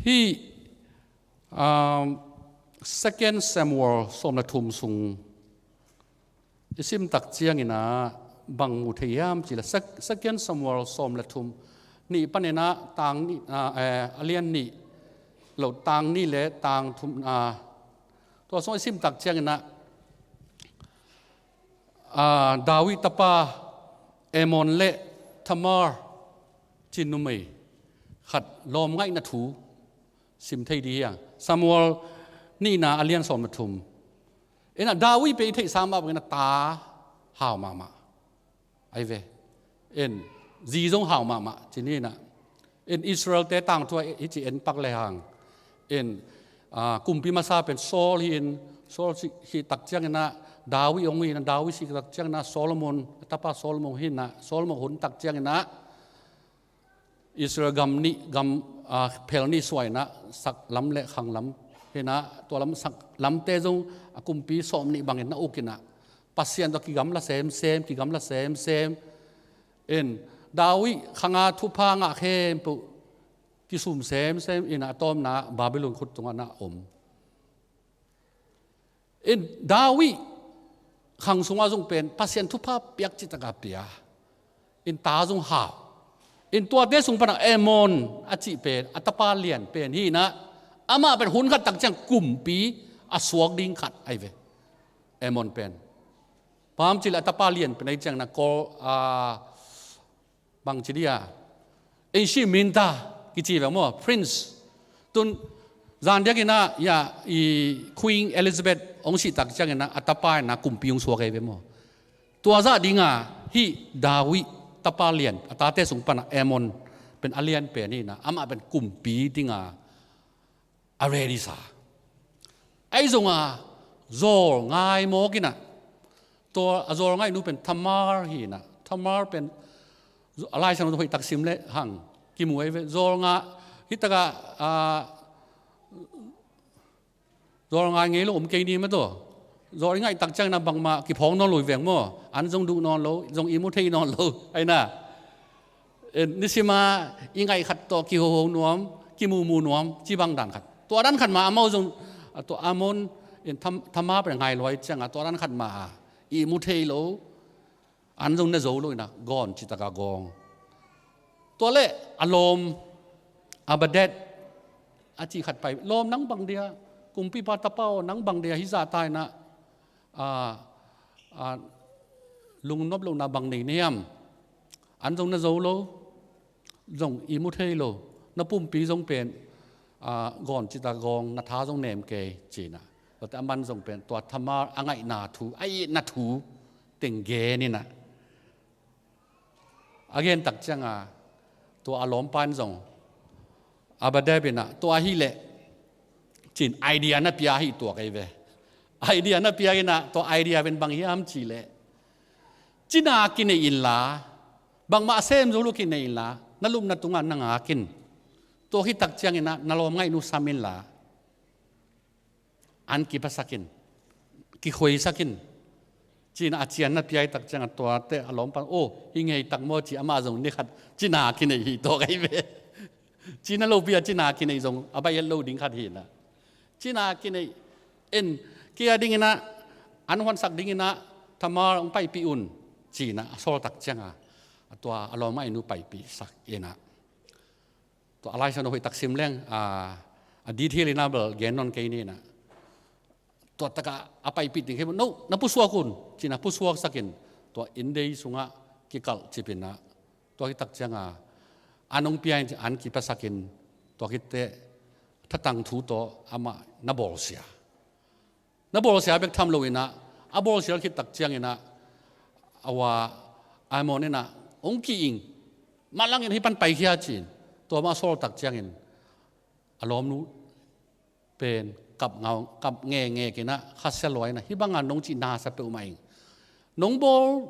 Hih, um, Second Samuel sawm le thum sung i sim takciang inah bang mu thei hiam cihleh, Sec-, Second Samuel sawm le thum, nih pan inah tang nih, a, eh, a lian nih lo, tang nih le tang thum, a, tua sung i sim takciang inah, a, David tapa Amnon le Tamar cin numei khat lawmngaihna thu sim thei dih hiang. Samuel nihna a lian sawm le thum. Inah David pen i theihsa mah bangin a ta hau mahmah. Ai ve. In, zi zong hau mahmah, ci ni inah. In, Israel-te tangthu ah hici en pak le hang. In, a, kumpi masa pen Saul hi in, Saul si, hih takciang inah David hong hi inah, David sih takciang inah Solomon, a tapa Solomon hi inah, Solomon hun takciang inah Israel gam nih, gam, a, phel nih suah inah, sak lam le khang lam hi inah, tua lam sak lamte zong a kumpi sawm nih bangin na uk inah, Pasian tawh kigamla semsem, kigamla semsem. In, David khanga thupha ngah khempeuh kisum semsem inah, a tawpna Babylon khut tungah na om. In, David khang sungah zong pen Pasian thupha piak cih taka pia. In, ta zong hau. In, tuate sung panah Amnon a cih pen, a tapa lian pen hi inah, amah pen hun khat takciang kumpi a suak ding khat ai ve. Amnon pen. Bang hang hiam cihleh a tapa lian pen ai ciang inah Kol, a, bang ci dia, Asia Minor kici ve maw, prince. Tun zan diak inah, ia, i Queen Elizabeth hong sih takciang inah a tapa inah kumpi hong suak ei ve maw. Tua zah dinga hih David tapa lian, a tate sung panah Amnon pen a lian pen hi inah, amah pen kumpi dinga a ready sa. Ahi zonga zawlngai mawk inah, tua a zawlngaihnu pen Tamar hi inah, Tamar pen a Lai Siangtho hoih tak sim le hang kimu ei ve. Zawlngai, hih takah, a, zawlngai ngei lo om kei ni mah tawh. Zawl i ngaih takciang inah bangmah kiphawng nawn lo hi veng maw. An zong duh nawn lo, zong ihmu thei nawn lo. Aina, in, nisima i ngaih khat tawh kihoho nuam, kimumu nuam, ci bang dan khat. Tua dan khat mah amau zong, a, tua Amnon, in, Tam-, Tamar pen ngai lua ciangah, tua dan khat mah a, ihmu thei lo, an zong ne zo lo inah, gawn cih taka gawng. Tua le a lawm, Abinadab a cih khat pai, lawm nang bang dia, kumpipa tapa aw nang bang dia hih zah ta inah, a, a, lungnop lohna bang nei na hiam? An zong na zo lo, zong i mu thei lo, na pumpi zong pen, a, gawn cita gawng, na tha zong nem kei, cinah. Tuate a man zong pen, tua Tamar a ngaihna thu, a itna thu teng gen inah. A gen tak cianga, tua a lawmpa in zong, a ba dep inah, tua hileh, cin idea na pia hi tua kei ve. Idea na pia inah, tua idea pen bang hiam cihleh, cina kinei inla, bangmah a sem zo lo kinei inla, na lupna tungah na ngakin. Tua hi tak cianginah, na lawm ngaihnu sam inla, an kipasakin, kikhuaisakin. Cina a cian na piai tak cianga tuate a lawmpa, oh, hi ngei tak maw ci, amah zong ni khat cina kinei hi tua kei ve. Cina lopi a cina kinei zong a baih et lo ding khat hinah. Cina kinei en, kia dinginah, an huansak dinginah, Tamar hong paipih un, cinah a sawl tak cianga, a tua a lawm ngaihnu paipihsak inah. Tua a Lai Siangtho hoih tak sim leng, a, a detail inah bel gen nawn kei ninah. Tua takah a paipih ding kei, no, na pusuak un, cinah pusuaksakin, tua inndei sungah kikalh cipinah. Tua hi tak cianga, an hong pia in ci an kipasakin, tua khitteh, thatang thu tawh amah na bawlsia. Na bawlsia bek tham lo inah, a bawlsia khit tak cianginah, a ua Amnon inah, hong ki-ing, manlangin hih pan paikhia cin, tua mah sawl tak ciangin, a lawmnu pen kap ngau, kap ngengek inah, khasia lua inah, hih banga nong cih nasa peuhmah ing. Nong bawl,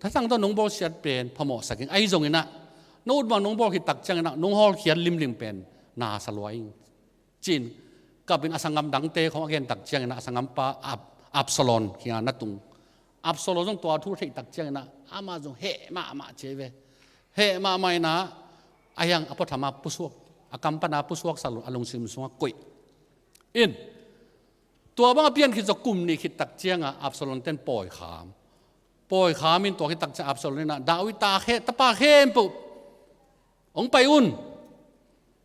thatang tawh nong bawlsiat pen phamawhsak ing. Ahi zonginah, no ut bang nong bawl khit tak cianginah, nong hawlkhiat limlim pen nasa lua ing. Cin, kapin a sanggam dangte khong a gen tak cianginah, a sanggampa Ab-, Absalom kiangah na tung. Absalom zong tua thu theih tak cianginah, amah zong heh mahmah ci ve. Heh mahmah inah, a hiang a puathama pusuak, a kam pana pusuaksak lo, a lungsim sungah koih. In, tua bang a pian khit zawh kum nih khit tak cianga Absalom ten pawikham. Pawikham in tua khit tak ciang Absalom inah, David ta khe, tapa khempeuh hong pai un.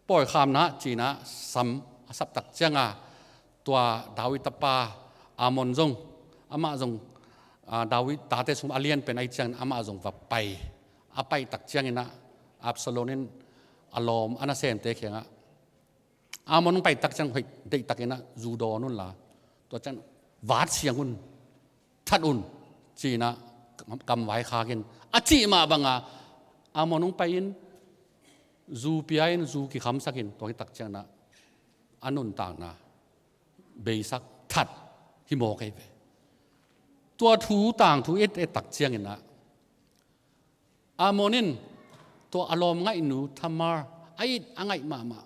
Pawikhamna cinah sam a sap tak cianga, tua David tapa Amnon zong, amah zong, a, David tate sung a lianpen ahi ciangin amah zong va pai. A pai tak cianginah Absalom in a lawm a nasemte kiangah, Amnon hong pai tak ciang hoih deihtakinah zu dawn unla, tua ciang vat siang un, that un, cinah kam vaikhakin, a cih mah banga Amnon hong pai in, zu pia in, zu kikhamsakin, tua hi tak cianginah a nuntakna beisak, that hi mawk ei ve. Tua thu tangthu et et tak cianginah, Amnon in tua a lawm ngaihnu Tamar, a it a ngaih mahmah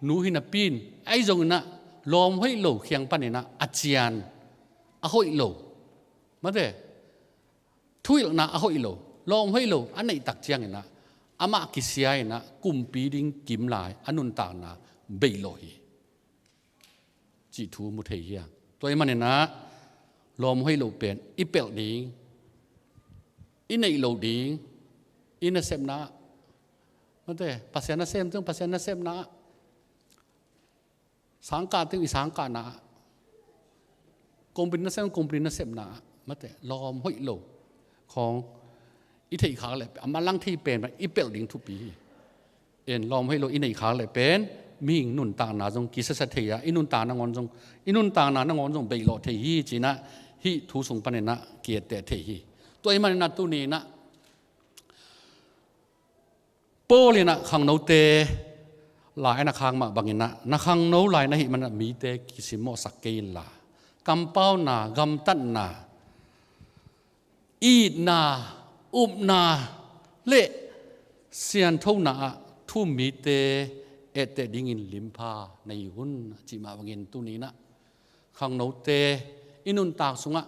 nu hi napi in, ahi zonginah lawm hoih lo kiang paninah a cian a hoih lo, mate, thuhilhna a hoih lo, lawm hoih lo a neih tak cianginah, amah kisia inah kumpi ding kim lai a nuntakna beih lawh hi, cih thu mu thei hi a. Tua ahih maninah lawm hoih lo pen i pelh ding, i neih loh ding, i nasepna, mate, Pasian nasem teng Pasian nasepna, sangkah teng i sangkahna, company nasem company nasepna, mate, lawm hoih lo khong i theih khak leh a manlang thei pen i pelh ding thupi hi. En, lawm hoih lo i neih khak leh pen mihing nuntakna zong kisasa thei a, i nuntakna nangawn zong, i nuntakna nangawn zong beih lawh thei hi, cinah hih thu sung paninah ki-etteh thei hi. Tua ahih maninah tuninah Paul inah khangnote lai a na khak mah banginah, na khangno lai na hih maninah mite kisimmawhsak kei inla, kampauna, gamtatna, itna, upna le sianthona ah thu-um mite etteh dingin limpha na hi un, a cih mah bangin tuninah khangnote i nuntak sungah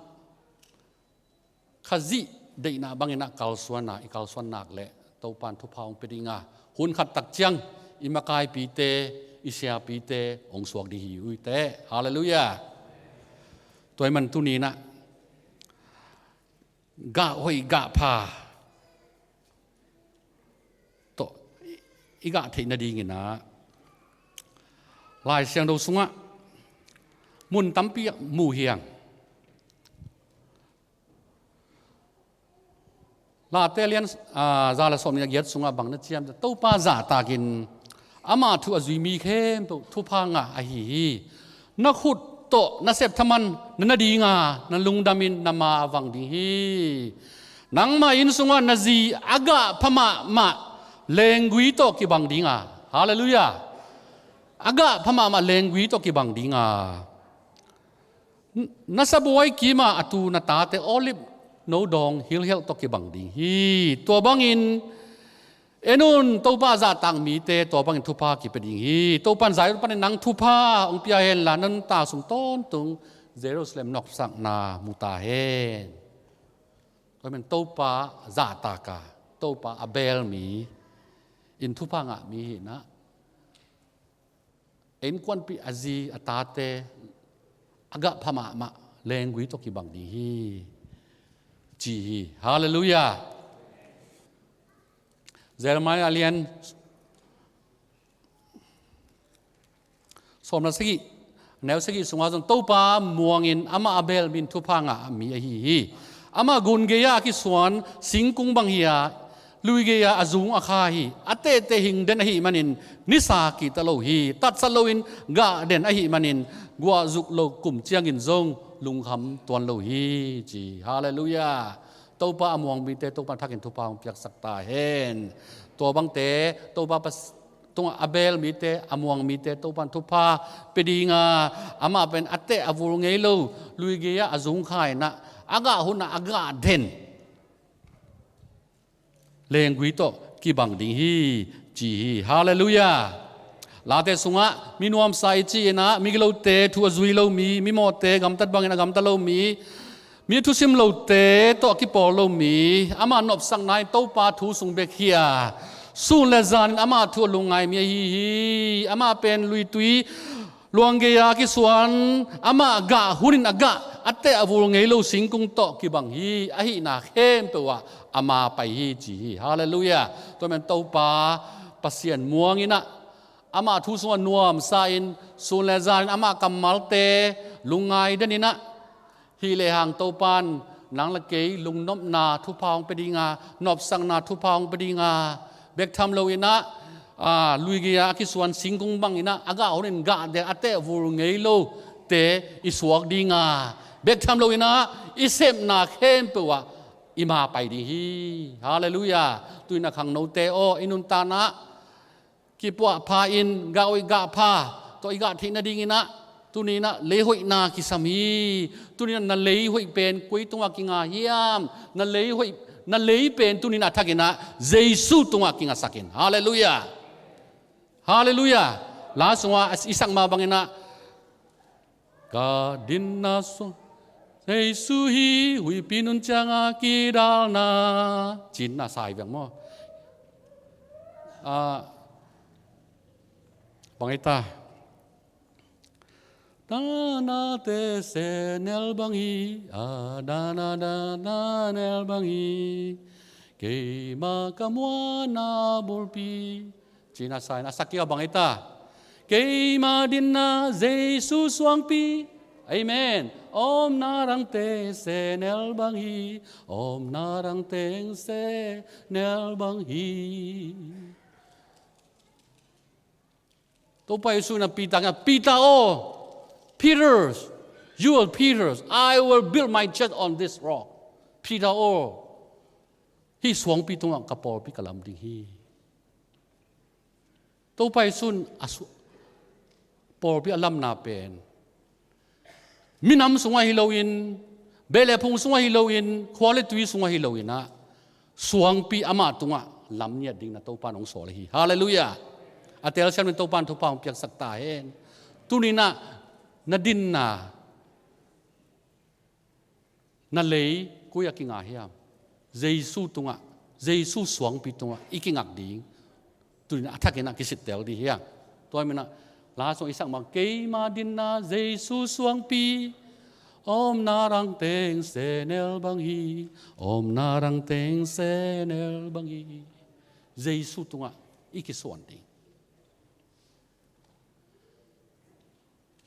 Khazih deihna banginah kalsuanna i kalsuan nak leh Topa'n thupha hong pia dinga, hun khat tak ciang i makaipite, i siapite hong suak ding hi uh teh. Halleluiah. Tua ahih man tuninah gah hoih gah pha tawh i gah theih nadinginah Lai Siangtho sungah mun tampi ah mu hi hang. Late lian, aa, za le sawm nih a giat sungah bang na ciam, Topa zahtakin amah thu a zui mi khempeuh thupha ngah ahi hi. Na khut tawh na sep thaman na na dinga, na lungdamin na ma a vang ding hi. Nangmah inn sungah na zi a gah pha mahmah lenggui tawh kibang dinga. Halleluiah. A gah pha mahmah lenggui tawh kibang dinga. Na sabuai kima a tu na tate olive no dawng hilhialh tawh kibang ding hi. Tua bangin en un, Topa zahtak mite tua bangin thupha kipia ding hi. Topan Zion panin nang thupha hong pia henla, na nuntak sung tawntung Jerusalem nopsakna mu ta hen. Tua men Topa zahtaka, Topa a beel mi in thupha ngah mi hi na. Innkuanpih a zi a tate a gah pha mahmah lenggui tawh kibang ding hi, ci hi. Halleluiah. Jeremiah lian sawm le sagih, neu sagih sungah zong Topa muangin amah a beel mi in thupha ngah mi ahi hi. Amah gun gei-ah a kisuan singkung bang hi-a, lui gei-ah a zung a kha hi. A tehteh hing den ahih manin nisa kihta lo hi. Tatsat loin gah den ahih manin guahzuk lo kum ciangin zong lungkham tuan lo hi, ci. Halleluiah. Topa a muang mite Topa thakin thupha hong piaksak ta hen. Tua bangte Topa pas- tungah a beel mite, a muang mite Topan thupha pia dinga, amah pen a teh a vul ngei lo, lui gei-ah a zung kha in ah, a gah hun ah a gah den lenggui tawh kibang ding hi, ci hi. Halleluiah. Late sungah mi nuamsa i ci in ah, migilote thu a zui lo mi, mimawhte gamtat bangin a gamta lo mi, mi thusim lote tawh a kipawl lo mi, amah nopsakna in Topa thu sung bek hi a, sun le zanin amah thu a lungngai mi ahi hi. Amah pen luitui luang gei-a kisuan, amah gah hunin a gah, a teh a vul ngei lo singkung tawh kibang hi. Ahihna khempeuh ah ama pai hi, ci hi. Halleluiah. Tua men Topa Pasian muang in ah, amah thu sungah nuamsa in, sun le zanin amah kammalte lungngai den in ah, hih lehang Topan nang le kei lungnopna thupha hong pia dinga, nopsakna thupha hong pia dinga, bek tham lo in ah, aa, lui gei-a a kisuan singkung bang in ah, a gah hunin gah den, a teh vul ngei lote i suak dinga, bek tham lo in ah i sepna khempeuh ah i ma pai ding hi. Halleluiah. Tu-in ah khangnote aw, i nuntakna ah kipuahpha in gah hoih gah pha tawh i gah theih nadingin ah, tuni-in ah lei hoihna kisam hi. Tuni-in ah na lei hoih pen koi tungah kinga hiam? Na lei hoih, na lei pen tuni-in ah a thakin ah Jesu tungah kingasak in. Halleluiah. Halleluiah. La sungah i sak mah bangin ah, ka dinna sung Jesu hi, huihpi nun cianga kidalna, ci-in na sa hi veng maw? Ah, bang hi ta? Danate sehnel bang hi, a dana dana nel bang hi, keima ka muanna bulpi. Ci-in a sa in, a sak kik a bang hi ta? Keima dinna Jesu suangpi. Amen. Omna dangte sehnel bang hi. Omna dangte sehnel bang hi. Topa Jesu in ah Peter kiangah, Peter aw, Peter, you are Peter, I will build my church on this rock. Peter aw, hih suangpi tungah ka pawlpi ka lam ding hi. Topa Jesu in a su-, pawlpi a lamna pen minam sungah hi loin, beh le phung sungah hi loin, khua le tui sungah hi loin ah, suangpi amah tungah lam ngiat dingin ah Topa in hong sawl hi. Halleluiah. A telsiam in Topa in thupha hong piaksak ta hen. Tuni-in ah na dinna, na lei koi-ah kinga hiam? Jesu tungah, Jesu suangpi tungah i kingak ding. Tuni-in ah a thakin ah kisittel ding hi hang. Tua hi-in ah la sung i sak mah, keima dinna Jesu suangpi. Omna dangte sehnel bang hi. Omna dangte sehnel bang hi. Jesu tungah i kisuan ding.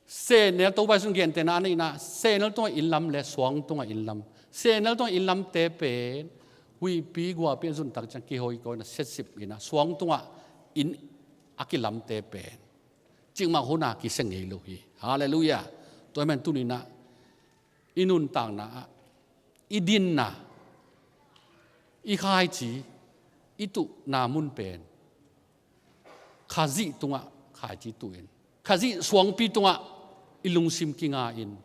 Sehnel, Topa Jesu in gentehna a neihna, sehnel tungah inn lam le suang tungah inn lam. Sehnel tungah inn lamte pen huihpi guapi a zuntak ciang kihoikoi in a, setsip in a, suang tungah inn a kilamte pen cikmah hun a kisia ngei lo hi. Halleluiah. Tua ahih manin tuni in a i nuntakna ah i dinna, i khaici, i tuhna mun pen Khazih tungah khaici tuh in, Khazih suangpi tungah i lungsim kinga in,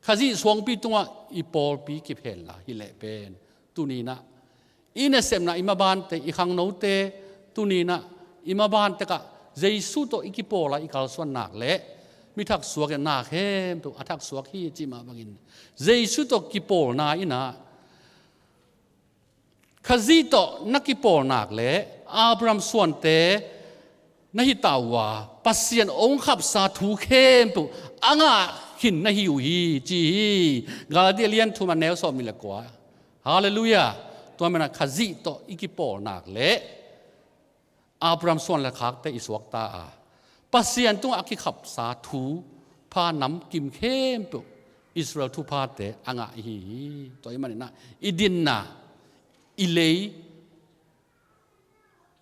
Khazih suangpi tungah i pawlpi kiphen la hi leh pen tuni in a i nasepna, i mabante, i khangnote, tuni in a i mabante kah Jesu tawh i kipawl a i kalsuan nak leh mi thaksuak in a na khempeuh a thaksuak hi cih mah bangin Jesu tawh kipawlna in a Khazih tawh na kipawl nak leh Abraham suante na hi ta uh a, Pasian hong khapsa thu khempeuh a ngah khin na hi uh hi ci hi. Galati a lian thum a neu sawmnih le kua. Halleluiah. Tua manin a Khazih tawh i kipawl nak leh Abraham suan le khakte i suak ta a, Pasian tungah a kikhapsa thupha namkim khempeuh Israel thuphate a ngah i hi hi. Tua ahih manin a i dinna, i lei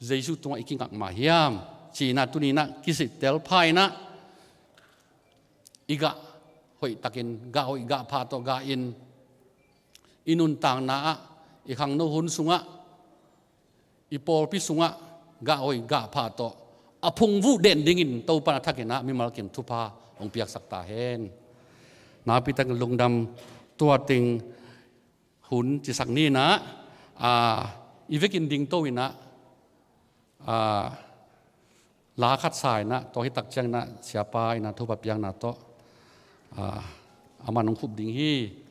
Jesu tungah i kingak mah hiam ci in a tuni in a kisittel pha in a i gah hoihtakin, gah hoih gah pha tawh gah in, i nuntakna ah, i khangno hun sungah, i pawlpi sungah gah hoih gah pha tawh a phungvuh den dingin Topa in a thak in a mimal kim thupha hong piaksak ta hen. Nakpi takin lungdam. Tua teng hun cisak ni in a, a, i vekin dingto in a, a, la khat sa in a, tua hi tak ciangin a siapa in a thupha piakna tawh, a, aman hong khup ding hi.